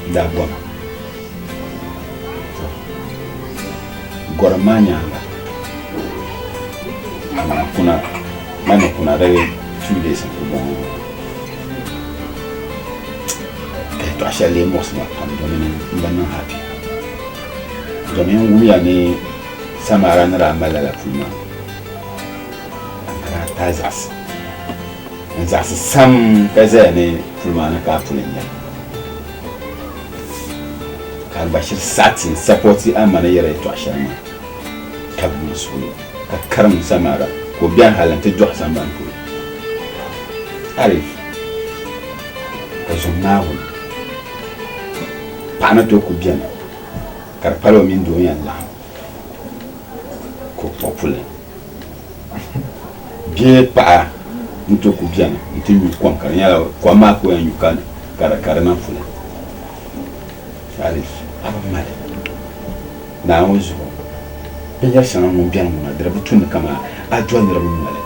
n-daa bɔma. To, gɔrim maa nyaaŋa amaa kuna man ni kuna di 2 days n-kuli bɔŋɔ maa. Ka yɛtɔɣ shɛli lee muɣisi ma pam domin m bi niŋ happy. Domin n wumya ni Samara ni daa mali lala puli maa, ka daa taai zaɣisi. N zaɣisi sam ka zaya ni puli maa ni ka a puli n-nyɛ li. Ka a gba shiri saɣi ti n-sapɔti a ma ni yɛri yɛtɔɣ shɛli maa, ka bi niŋ suhulo, ka karim Samara ka o beni hali nti dɔɣi sambani polo. Arif, ka zom Naawuni, paɣa ni tooi ku beni ka di pala o mini doo yɛn laɣim ka o kpuɣi puli bee paɣa ni tooi ku beni nti nyu kom ka di nyɛla kom maa ka o yɛn nyu ka di niŋ puli. Arif, a bi mali Naawuni zuɣu binyɛr shɛŋa ŋun beni ŋɔ maa di di bi tu ni kaman a doli niriba noli.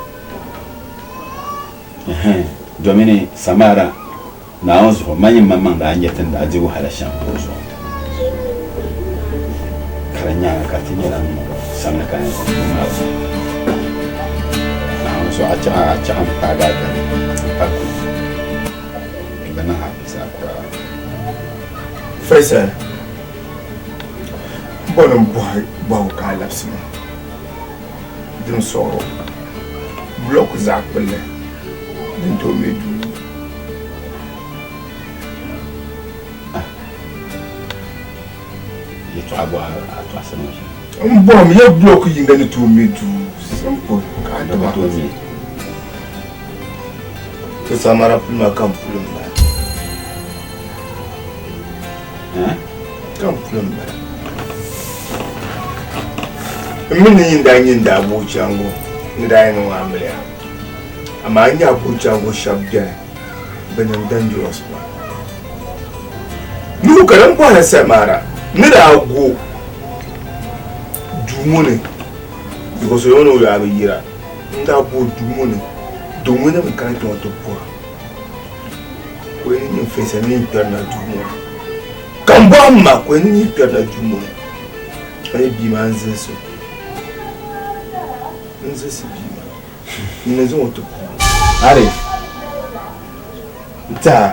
Ɛhɛn, domini Samara Naawuni zuɣu, man yi maŋmaŋ daa nya ti ni daa di wahala shɛm o zuɣu. Ka di nyaaŋa ka ti nyɛla ŋun samli ka yɛn zaŋ o maa zuɣu. Naawuni zuɣu a chaɣ a chaɣ m-paagi a dali m-pa kuli. Di bi niŋ happy zaa kuraa. Faisal, bɔ ni m-bɔhi bɔhigu ka a labisi ma? Din sɔɣiri o, bulɔku zaɣ kpulli din tooi me duu. Yɛtɔɣa bɔ a tɔɣisiri ma shɛm. M bɔhim ya bulɔku yiŋga ni tooi me duu simple ka a Di bi tooi me. Ti samara puli maa ka m puli m-bala. Ka m puli m-bala. M mi ni nyin daa nyɛ n daa buɣichangu ni daa yɛn niŋ amiliya, amaa n nya buɣichangu shɛba beni bɛ niŋ dangerous pam. Nuhu ka din bɔhiri Samara ni daa go duu ŋɔ ni because o ni o daa bi yira n daa go duu ŋɔ ni doo ŋɔ na bi kana kpɛ ŋɔ ti bɔra ka o ni nyɛ Faisal ni kpɛrina duu ŋɔ ni ka n bɔhim ma ka o ni nyɛ kpɛrina duu ŋɔ ni ka nyɛ bia maa n zilisi n zilisi bia maa n ni zaŋ o ti puuni. Arif, n tɛha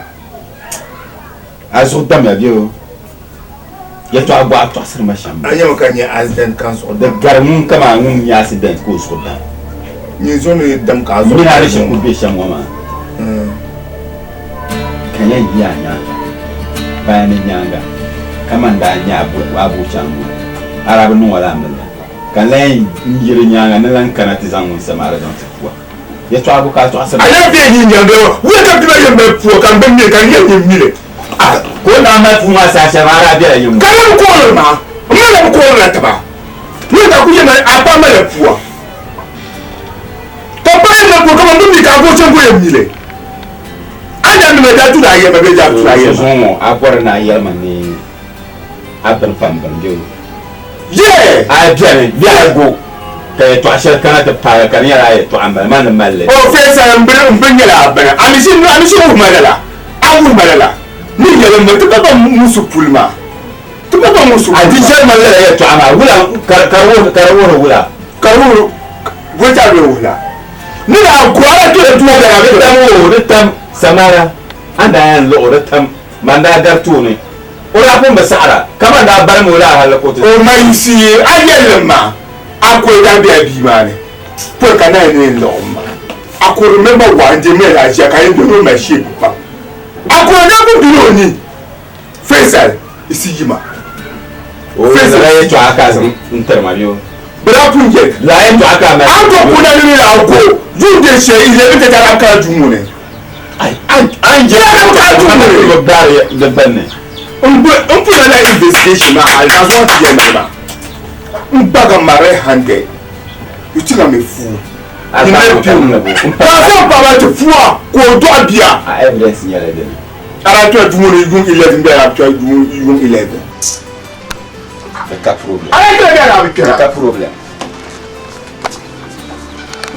a zuɣu damya bɛ o yɛtɔɣa bɔɣa tɔɣisiri ma shɛm. A nyami ka nyɛ accident ka n zuɣu dam. Di gari ŋun kaman ŋun nyɛ accident ka o zuɣu dam. Nyin zuɣu ni dam ka a zuɣu dam. Mini a ni shiri kuli be shɛm ŋɔ maa. Ka yɛn yi a nyaaŋa, baya ni nyaaŋa, kaman daa nyɛ a buɣichaŋ ŋɔ, a daa bi niŋ o la amiliya, ka n lan yi di nyaaŋa ni lan kana ti zaŋ ŋun Samara zaŋ ti pua. Yɛtɔɣa bo ka a tɔɣisiri ma? A yɛn be yi nyaaŋa maa, wula ka bia maa yɛn mali pua ka m bi mi li, ka di yɛn nyɛ mili? A Ka o naan mali puu maa saha shɛli maa, a daa bela yiŋ ŋɔ. Ka na bi koorili maa, m ma na bi koorila tiba. Wula ka a kuli yɛn mali a paɣa malila pua? Ka paɣa yɛn mali pua kaman bɛ mi ka a buɣichango yɛn mi li. A daa mi ma daa tuhi a yɛlima bee daa bi tuhi a yɛlima? Zuŋɔ ŋɔ a bɔri ni a yɛli ma ni a bini pam bini bɛ o? Yeah! A beni bee a go? Ka yɛtɔɣa shɛli kana ti paagi ka di nyɛla a yɛtɔɣa m-bala, man ni mali li. O Faisal, m bini, m bini nyɛla a bini. A mi ʒi, a mi ʒi wuhi ma lala. A wuhi ma lala. Ni yɛli m ti pa ba ŋun su puli maa. Ti pa ba ŋun su puli maa. A di shɛli mali lala yɛtɔɣa maa, wula, ka, ka di wuhiri, ka di wuhiri wula? Ka di wuhiri, bɔcha bɛ wuhi la. Ni daa ku a daa kpɛla duu maa Di tam o, di tam, Samara, a ni daa yɛn luɣi o, di tam, man daa dari tooni. O daa pun bi saɣira, ka man daa balim o laa hali ka o ti. O mayisi a yɛlli maa, a kuli daa be a bia maa ni pɔi ka naai ni yɛn liɣim ma. A ku remember wa n-je mali a ʒiya ka yɛn doli o mali shape pam. A kuli daa pun bela o ni, Faisal, isi yima. O lala yɛltɔɣa ka a zaŋ n-tiri ma bee o? Bɛ daa pun yɛli. Lala yɛltɔɣa ka a mali. A ni tooi puuni a ni daa go yuun diri shɛli 11:30 a daa kana duu ŋɔ ni. N pula la investigation maa hali daa zuɣu ti yɛli mali maa n gbaga ma red handed you think I'm a fool you made piu daa zaŋ paɣa ti fua ka o dɔɣi bia a evidence nyɛla dini a daa kpɛla duu ŋɔ ni yuŋ 11 bee a daa kpɛla duu yuŋ 11 di ka problem a daa kpɛla bee a daa bi kpɛra di ka problem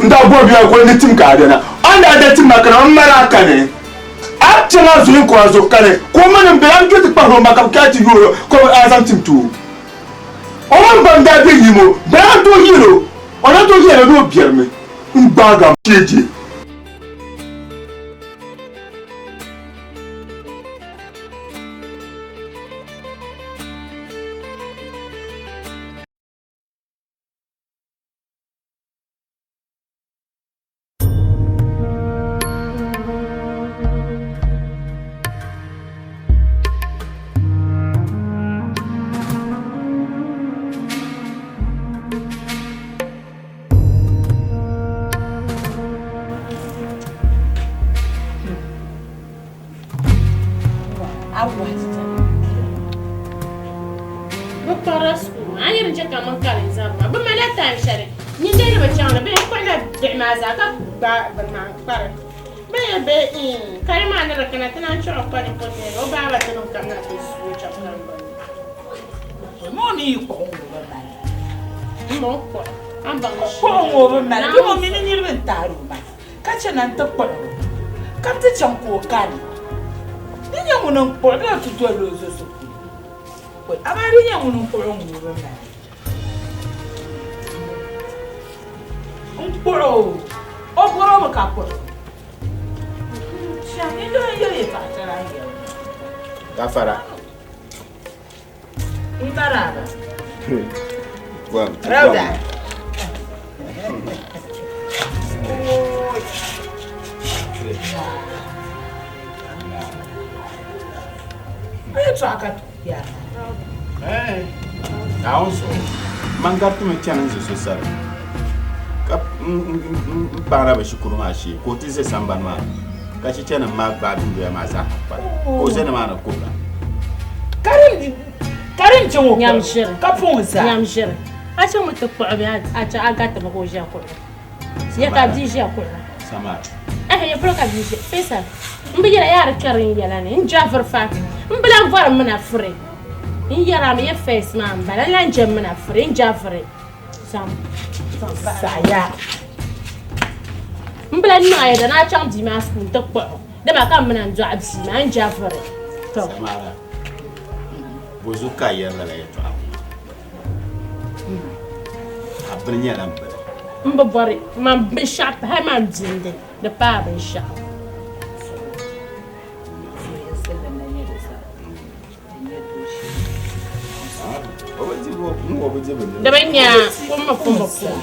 N daa bɔri bia ko ni tim ka a dana. A ni daa da tim ma kana m mali a kani. A chaŋ a zuɣu n-kɔri a zuɣu kani ka o ma ni m-bela n kpe ti kpahiri o ma ka bɛ kana ti yooi o ka a zaŋ tim ti o. O mini ba n-daa be yim o bɛ daa tooi yɛl o, o daa tooi yɛl o ni o biɛrimi n-gbaagi a cheechi. Bɛ kparila sukuu maa, a yi di chɛ ka mini karim zabiri maa, bɛ malila time shɛli nyin dee ni bi chaŋ li bee n-kpuɣila bihi maa zaa ka gbaai bini maa n-kpari bɛ yɛn bee iin kali maa ni di kana ti naan chaŋ o kpa ni o baaba ti niŋ kamina ti suui chaŋ karim bini ni. Moo mi yi kpuɣi ŋɔ bi mali. M ma o kpuɣi, a ni baŋ ni Kpuɣi ŋɔ bi mali, bɛ ŋɔ mi ni niriba n-taari o maa. Ka chɛ na nti kpuɣi o, ka ti chaŋ ka o kani. Di nyɛ ŋuni n-kpuɣi bee o ti doli o zo so polo? Amaa di nyɛ ŋuni n-kpuɣi o ŋun bi mali. N-kpuɣi o, o bɔri o mi ka kpuɣi o. Shɛm, yi doli n-yɛli yɛtɔɣa shɛli a ni yɛli. Gafara. Maraba. Rauda. Naawuni zuɣu man garitimi chani n ʒe so sani ka n paɣira bi shikuru maa shee ka o ti ʒe sambani maa ni ka chichanim maa gbaai dundoya maa zaa ha kpari ka o ʒe nimaani kuhira. Karim chaŋ o kpuɣi ka puŋ zaa. Nyam ʒiri. A chaŋmi ti kpuɣi bee a chaŋ a garitimi ka o ʒiya kuhira. Ya ka bia ʒiya kuhira. Samar. Ɛhɛ ya polo ka bia ʒiya. Faisal, m bi yɛla yaa di kpɛri n yɛla ni n javiri fa. M bi lan bɔri m mina furi. N yɛra mi ya first maa m bala n lan je m mina furi n javiri. Zaŋ zaŋ Saɣiya. M bi lan niŋ a yɛda ni a chaŋ bia maa school nti kpuɣi o. Dama ka m mina n dɔɣi bia maa n javiri. Tɔ. Samara, bozuɣu ka a yɛri lala yɛltɔɣa ŋɔ maa? A bini nyɛla m bini. M bi bɔri man binshɛɣu pahi man bindi di paai binshɛɣu. Di bi nya kum mi kum bi kum.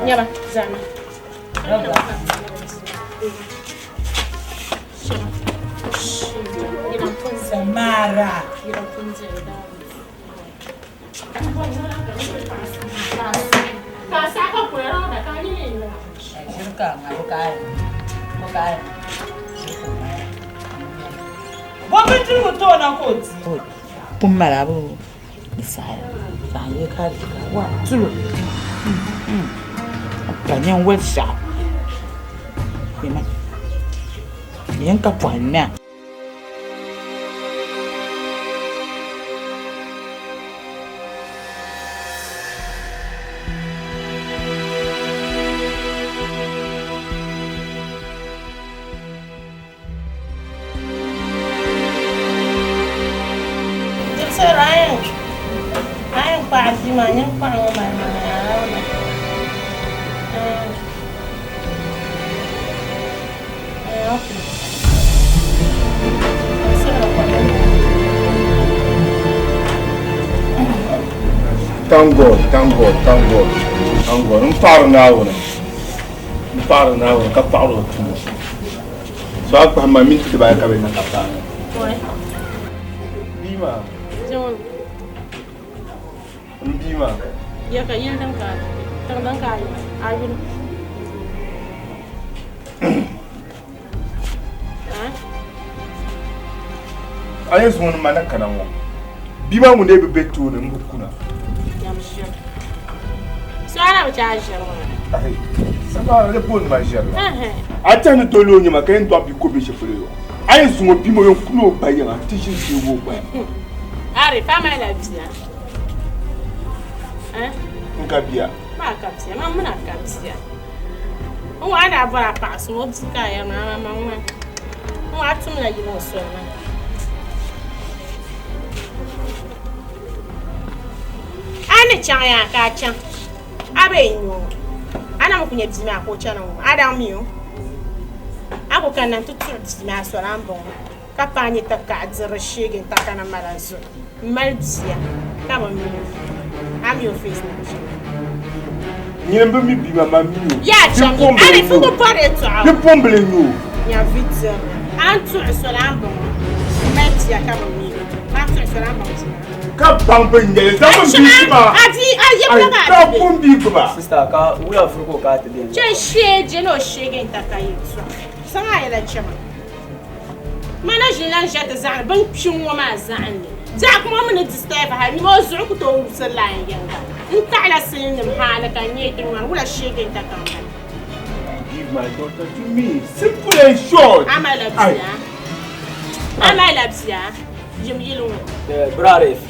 Nyaba zama. Samara. Pun mala bu saya zaŋ ye ka di ka wa tulo pa nyɛ wali shɛɣu yɛn ka pɔhim maa. Sɔri a yɛn a yɛn kpaɣi bia maa nyin kpaɣi ŋɔ mali ma na. Okay. Thank God, thank God, thank God, thank God. N paɣiri Naawuni. N paɣiri Naawuni ka paɣiri o tuma. So a kpahi ma minti dibaayi ka bɛ na ka paai. Bia maa. N bia maa. Ya ka yili din ka tiŋ din ka a yuli. A yɛn zuŋɔ ni ma na kana ŋɔ. Bia maa ŋun dee bi be tooni m bi kuna. So a na bi chɛ a ʒiɛri maa. Ahi, samaara di booni ma ʒiɛri la. A tɛhi ni doli o nyɛma ka yɛn dɔɣi bia ka o be shɛli polo yɔ. A yɛn zuŋɔ bia maa yɛn kuli o ba yiŋa nti ʒini teegi o gbaya. Ari, pa malila bia. N ka bia. Maa ka bia, man mini a ka bia. N wa a daa bɔri a paɣa so o bia ka a yɛri maa, amaa man ŋmani. N wa a tumla yili ŋɔ soli maa. A ni chaŋ yaa ka a chaŋ, a bee n-nya o. A na mi ku nya bia maa ka o chani ŋɔ, a daŋ mi o. A ku kanna nti tuhi bia maa soli a ni bɔŋɔ, ka paai nya takaɣa diri sheegi n-takana mali a zuɣu. M mali bia ka bi mi o. A mi o face ni bi shɛm. Nyini m-bi mi bia maa, man mi o. Yaa cham mi, a ni fi ku bɔri yɛtɔɣa o. Bipuɣimbila n-nyɛ o. Nya vi dirili. A ni tuhi soli a ni bɔŋɔ, m mali bia ka bi mi o. A ni tuhi soli a ni baŋ bia maa. Ka baŋ bɛ nyɛli zaŋ n bia gbuba. A bia, a yi Ai, gbuba a ka bia. pun bia gbuba. Sister, ka wuya furi ka o ka a ti beni. Chɛ shee je ni o sheegi n taka yɛltɔɣa. Saŋa a yɛla chɛma. Mana ʒini lan ʒe ti zaɣini bin kpiŋ ŋɔ maa zaɣini ni. Biɛɣu kuma mi ni disturb hali nima o zuɣu ku tooi wubisiri line yinga. N taɣila silinim hali ka n nyɛ ti ŋmani wula sheegi n taka m bala. Give my daughter to me. Simple and short. A malila bia. A malila bia. Yim yili ŋɔ. Bra Arif,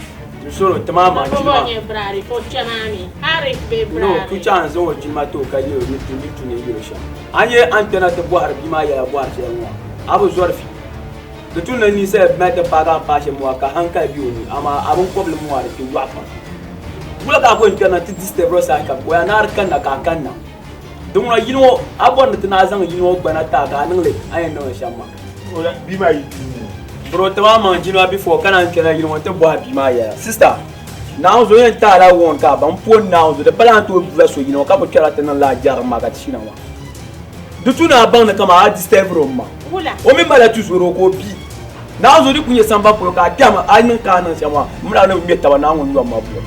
n soro ti maa maŋ jilima. Bɔbɔ nyɛ Bra Arif, o kpɛ maa mi. Arif bee Bra No, Arif. ku chaŋ zaŋ o jilima ti o ka yɛl o ni tu ni tu ni yɛl o shɛm. A nyɛ a ni kpɛna ti bɔhiri bia maa yɛla bɔhiri shɛli ŋɔ, a bi zɔri fi. Di tu ni ninsal mali ti paagi a ni paai shɛm maa ka hankali be o ni, amaa a binkɔbili maa di ti yɔɣi pam. Wula ka a ku yɛn kpɛrina ti disturb saha kam ka o yaa ni a di kanna ka a kanna. Di ŋuna yili ŋɔ, a bɔri ni ti naai zaŋ yili ŋɔ gbana ti a ka a niŋ li a ni yɛn niŋ li shɛm maa. Bia maa yi dii ŋɔ. Bro, ti maa maŋ jilima before ka naan kpɛna yili ŋɔ nti bɔhi bia maa yɛla. Sister, Naawuni zuɣu yɛn ti a la warn ka a baŋ m pooni Naawuni zuɣu di pala a ni tooi bula so yili ŋɔ ka ku kpɛrila ti niŋ lala jɛrigu maa ka ti shina maa. Di tu ni a baŋ ni kaman a disturbiri o ma. O mi malila tuzori o ka o bi. Naawuni zuɣu di ku nyɛ samban polo ka a kpɛhimi a niŋ ka a niŋ shɛm maa m mi a ni ŋme taba Naawuni ŋun yɔm ma buɣim.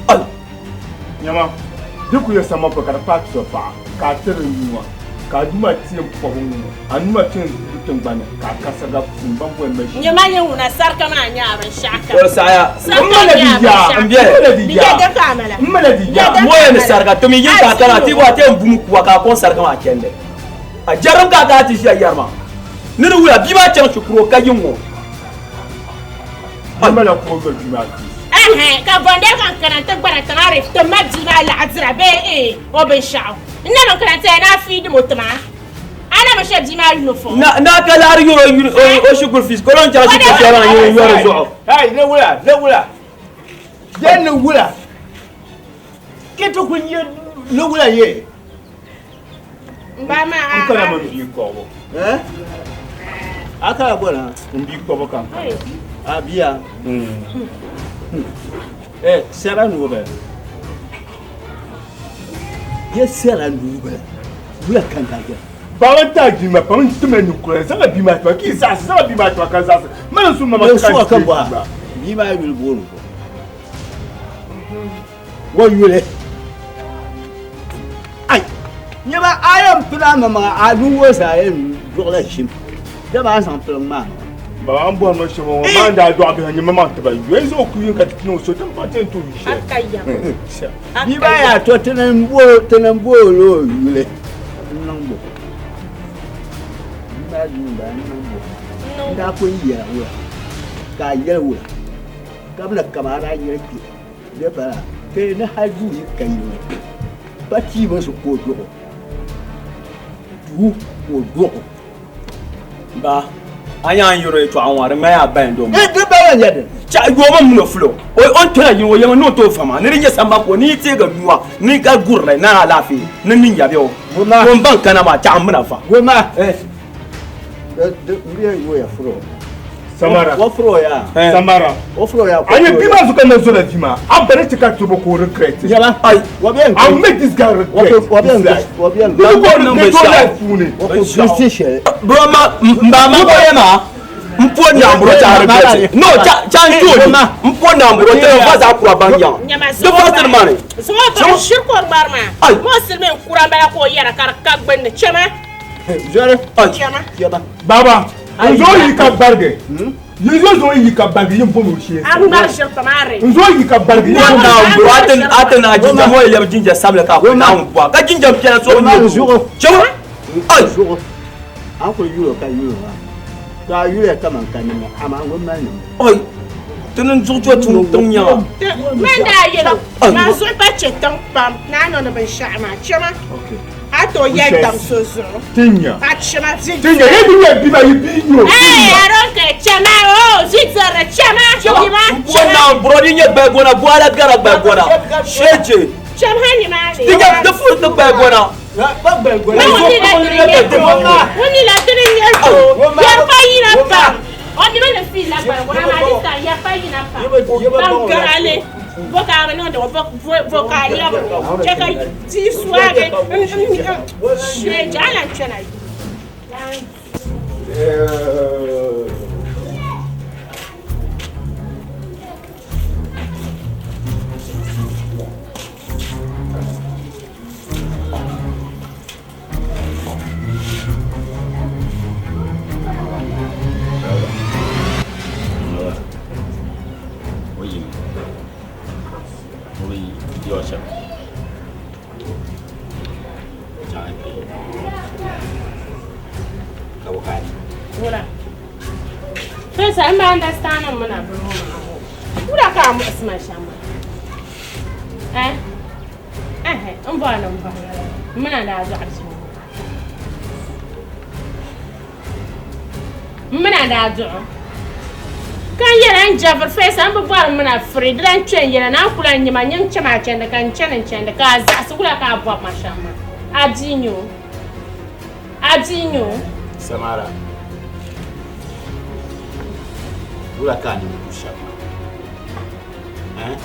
Al! Nyama, di ku yɛ sama polo ka di paai tusa paɣa, ka a tiri nua, ka a nuu maa ti yɛn pɔbi ŋ-ŋɔ, a nuu maa ti yɛn lu tiŋgbani ni, ka a kasariga puuni ban boli ma ʒii. Nyama nyɛ ŋuna sarika maa nyɛ a binshɛɣu kam. O saɣiya. Sarika nyɛ a binshɛɣu M bɛli. Di yɛ din ka a mala. M mala di yaa. Mo yɛn ni sarika ti mi yin ka a kana ti bɔ a ti yɛn bumi kuwa ka a kɔŋ sarika maa chɛndi. A jɛrim ka a ka a ti ʒiya yɛri maa. Ni di wuya bia maa chaŋ shikuru o ka yi ŋ-ŋɔ. M mala ka o yoli bia maa kpee. Ɛhɛn, ka bɔndali ka n kana nti gbana tiŋa Arif ti ma bia maa laɣidira bee ee o binshɛɣu. N na mi kana n-tɛya ni a fiidim o tima. A na mi shɛli bia maa uniform. Na na ka laɣiri yɔri o o shikuru fees ka o lan chaŋ shikuru shɛli maa n-yɛn yɔri zuɣu. Hey, ni wula, ni wula. Ye ni wula. Ki ti ku nye ni wula ye. N ba maa a. N kana mi bia kɔbu. Eh? A kana bɔ na? N bia kɔbu ka n kana. A bia? Eh, sɛra nuu bɛ. Ye sɛra nuu bɛ. Wula kan ka jɛ. Baba n ta jima pam n tima ninkura zaŋla bia maa tima ka yi zaɣisi zaŋla bia maa tima ka zaɣisi mali n su mama Ye ka suɣa ka n bɔha. Bia maa yuli booni ko. Wa yuli. Ai, nyɛba a yɛn pili a maŋmaŋa a nuu ŋɔ zaa yɛn duɣila ʒim. Dama a zaŋ piliŋ maa niŋ. Baba n bɔri ma shɛm ŋɔ maa n daa dɔɣi bihi nyɛ mamaŋ tiba yoli zuɣu ku yin ka ti niŋ so ti pa ti ni tooi shɛli. Bia maa yaa to ti ni booi o yuli n niŋ bo. Bia maa yuli m-bala n niŋ bo. N daa pun yɛla wula ka a yɛli wula ka bi ni kama a daa yɛli kpe. Bɛ bala kpe ni hali duu yi ka yili ŋɔ pa tiibu zuɣu ka o dɔɣi o duu ka o dɔɣi o. Ba, A nya n yɛrɔ yɛtɔɣa ŋɔ di ŋmaya a bayin doo maa. Di bala nyɛ din. Cha yoomi mino fulo o o ni kpɛla yini o yɛmi ni o tooi fama ni di nyɛ samba ka o ni yi teegi nua ni ka gurili ni alaafee ni ni nya bɛ o o n baŋ kana maa chaɣ m mina fa. Goma. N bi yɛn yooya fulo. Samara. O fulo ya. Samara. O fulo ya. A nyɛ bia maa zuɣu ka na zola vi maa. A bari ti ka tobo ka o regret. Yɛla. Ai. Wa bɛ I will make this guy regret his life. Wa bɛ Di ko regret o life puuni. O ku bilisi shɛli. Bro ma n ba ma ko ma n po namburo cha regret. No cha cha n to ni n po namburo te n fa za kura ban yaŋ. Di fa siri ma ni. Zuŋɔ ba shiri ka o ŋmari maa. Mo silimiin kura n bala ka o yɛra ka di ka gbunni. Chɛma. Zɔri. Chɛma. Baba. N zo yi ka barigi. Yi zo zo yi ka barigi yin bom o shee. A ŋmari ʒiri pam a re. N zo yi ka barigi yin bom o shee. Bro a ti na jinjam ŋɔ lɛbi jinjam sabila ka ku naawuni bɔha ka jinjam piɛla so n zuɣu. Chɛma. Ai. Zuɣu. A ku yulo ka yulo maa. To a yuliya kaman ka nima amaa ŋun mali nima. Oi. Ti ni zuɣu cho tiŋ tiŋ nyaŋa. Man daa yɛl o, maa zuɣu pa chɛ tiŋ pam ni a niŋdi binshɛɣu maa. Chɛma. A tooi yɛli daŋ so zuɣu. Tinya. A chɛma vi. Tinya ye bi nyɛ bima yi bi nyo. Hey, I don't care. Chɛma oh, vi diri chɛma. Yima chɛma. Bɔ na burodi nyɛ gbɛgona bɔ ala gara gbɛgona. Sheje. Chɛm ha ni maa ni. Tinya di furi ti gbɛgona. Ma ŋun ni la diri nyɛ doo. Ŋun ni la diri nyɛ doo. Yɛri pa yina pam. O ni mi ni fi la gbɛgona maa di sa yɛri pa yina pam. Ban gara li. Bo ka a bi niŋdi ŋɔ bo ka a lɛbiri ŋɔ chɛ ka Ti suagi n shee jaala kpɛna. Wula. First, I'm understanding when I bring home. Wula ka a muɣisi ma shɛm maa. Eh? Eh, n bɔri ni n bɔri. M mina daa dɔɣiri shɛm. M mina daa duɣi. Ka n yɛla n jɛbiri first n bi bɔri m mina free di lan kpe n yɛla na n ku lan nyɛ ma nyin chɛma a chandi ka n chani n chandi ka a zaɣisi wula ka a bɔbi ma shɛm maa a bia n-nyɛ o a bia n-nyɛ o. Samara, wula ka a niŋ du shɛm maa? Eh?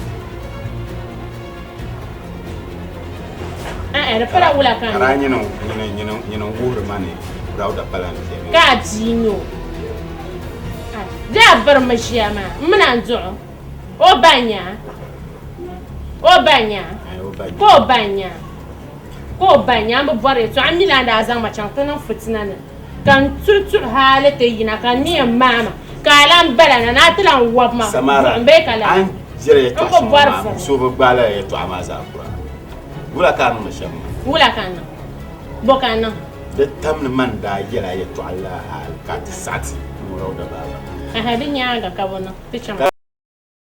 Eh, eh, di pala wula ka a daa nyini nyini nyini wuhiri ma ni Dauda pala n bia ka a bia n-nyɛ o di a biri mi ʒiya maa m mini a n duɣi o ba n-nya o ba n-nya ka o ba n-nya ka o ba n-nya m bi bɔri yɛltɔɣa m mi lan daa zaŋ ma chaŋ ti niŋ fitina ni ka n tuli tuhi hali ti yina ka n ni yɛn maai ma ka a lan bala na ni a ti lan wɔbi ma Samara, buɣim bee ka lala a ni jɛri n yɛltɔɣa bi shɛŋa bɔri maa vuri. so bi gbaai lala yɛltɔɣa maa zaa kura. Wula ka a niŋdi shɛm maa? Wula ka n niŋ? Bɔ ka n niŋ? Di tam ni man daa yɛl a yɛltɔɣa la hal ka a ti saɣi ti ni o Dauda baaba. Ɛhɛ, di nyaaŋa ka bɔ niŋ? Ti chaŋ.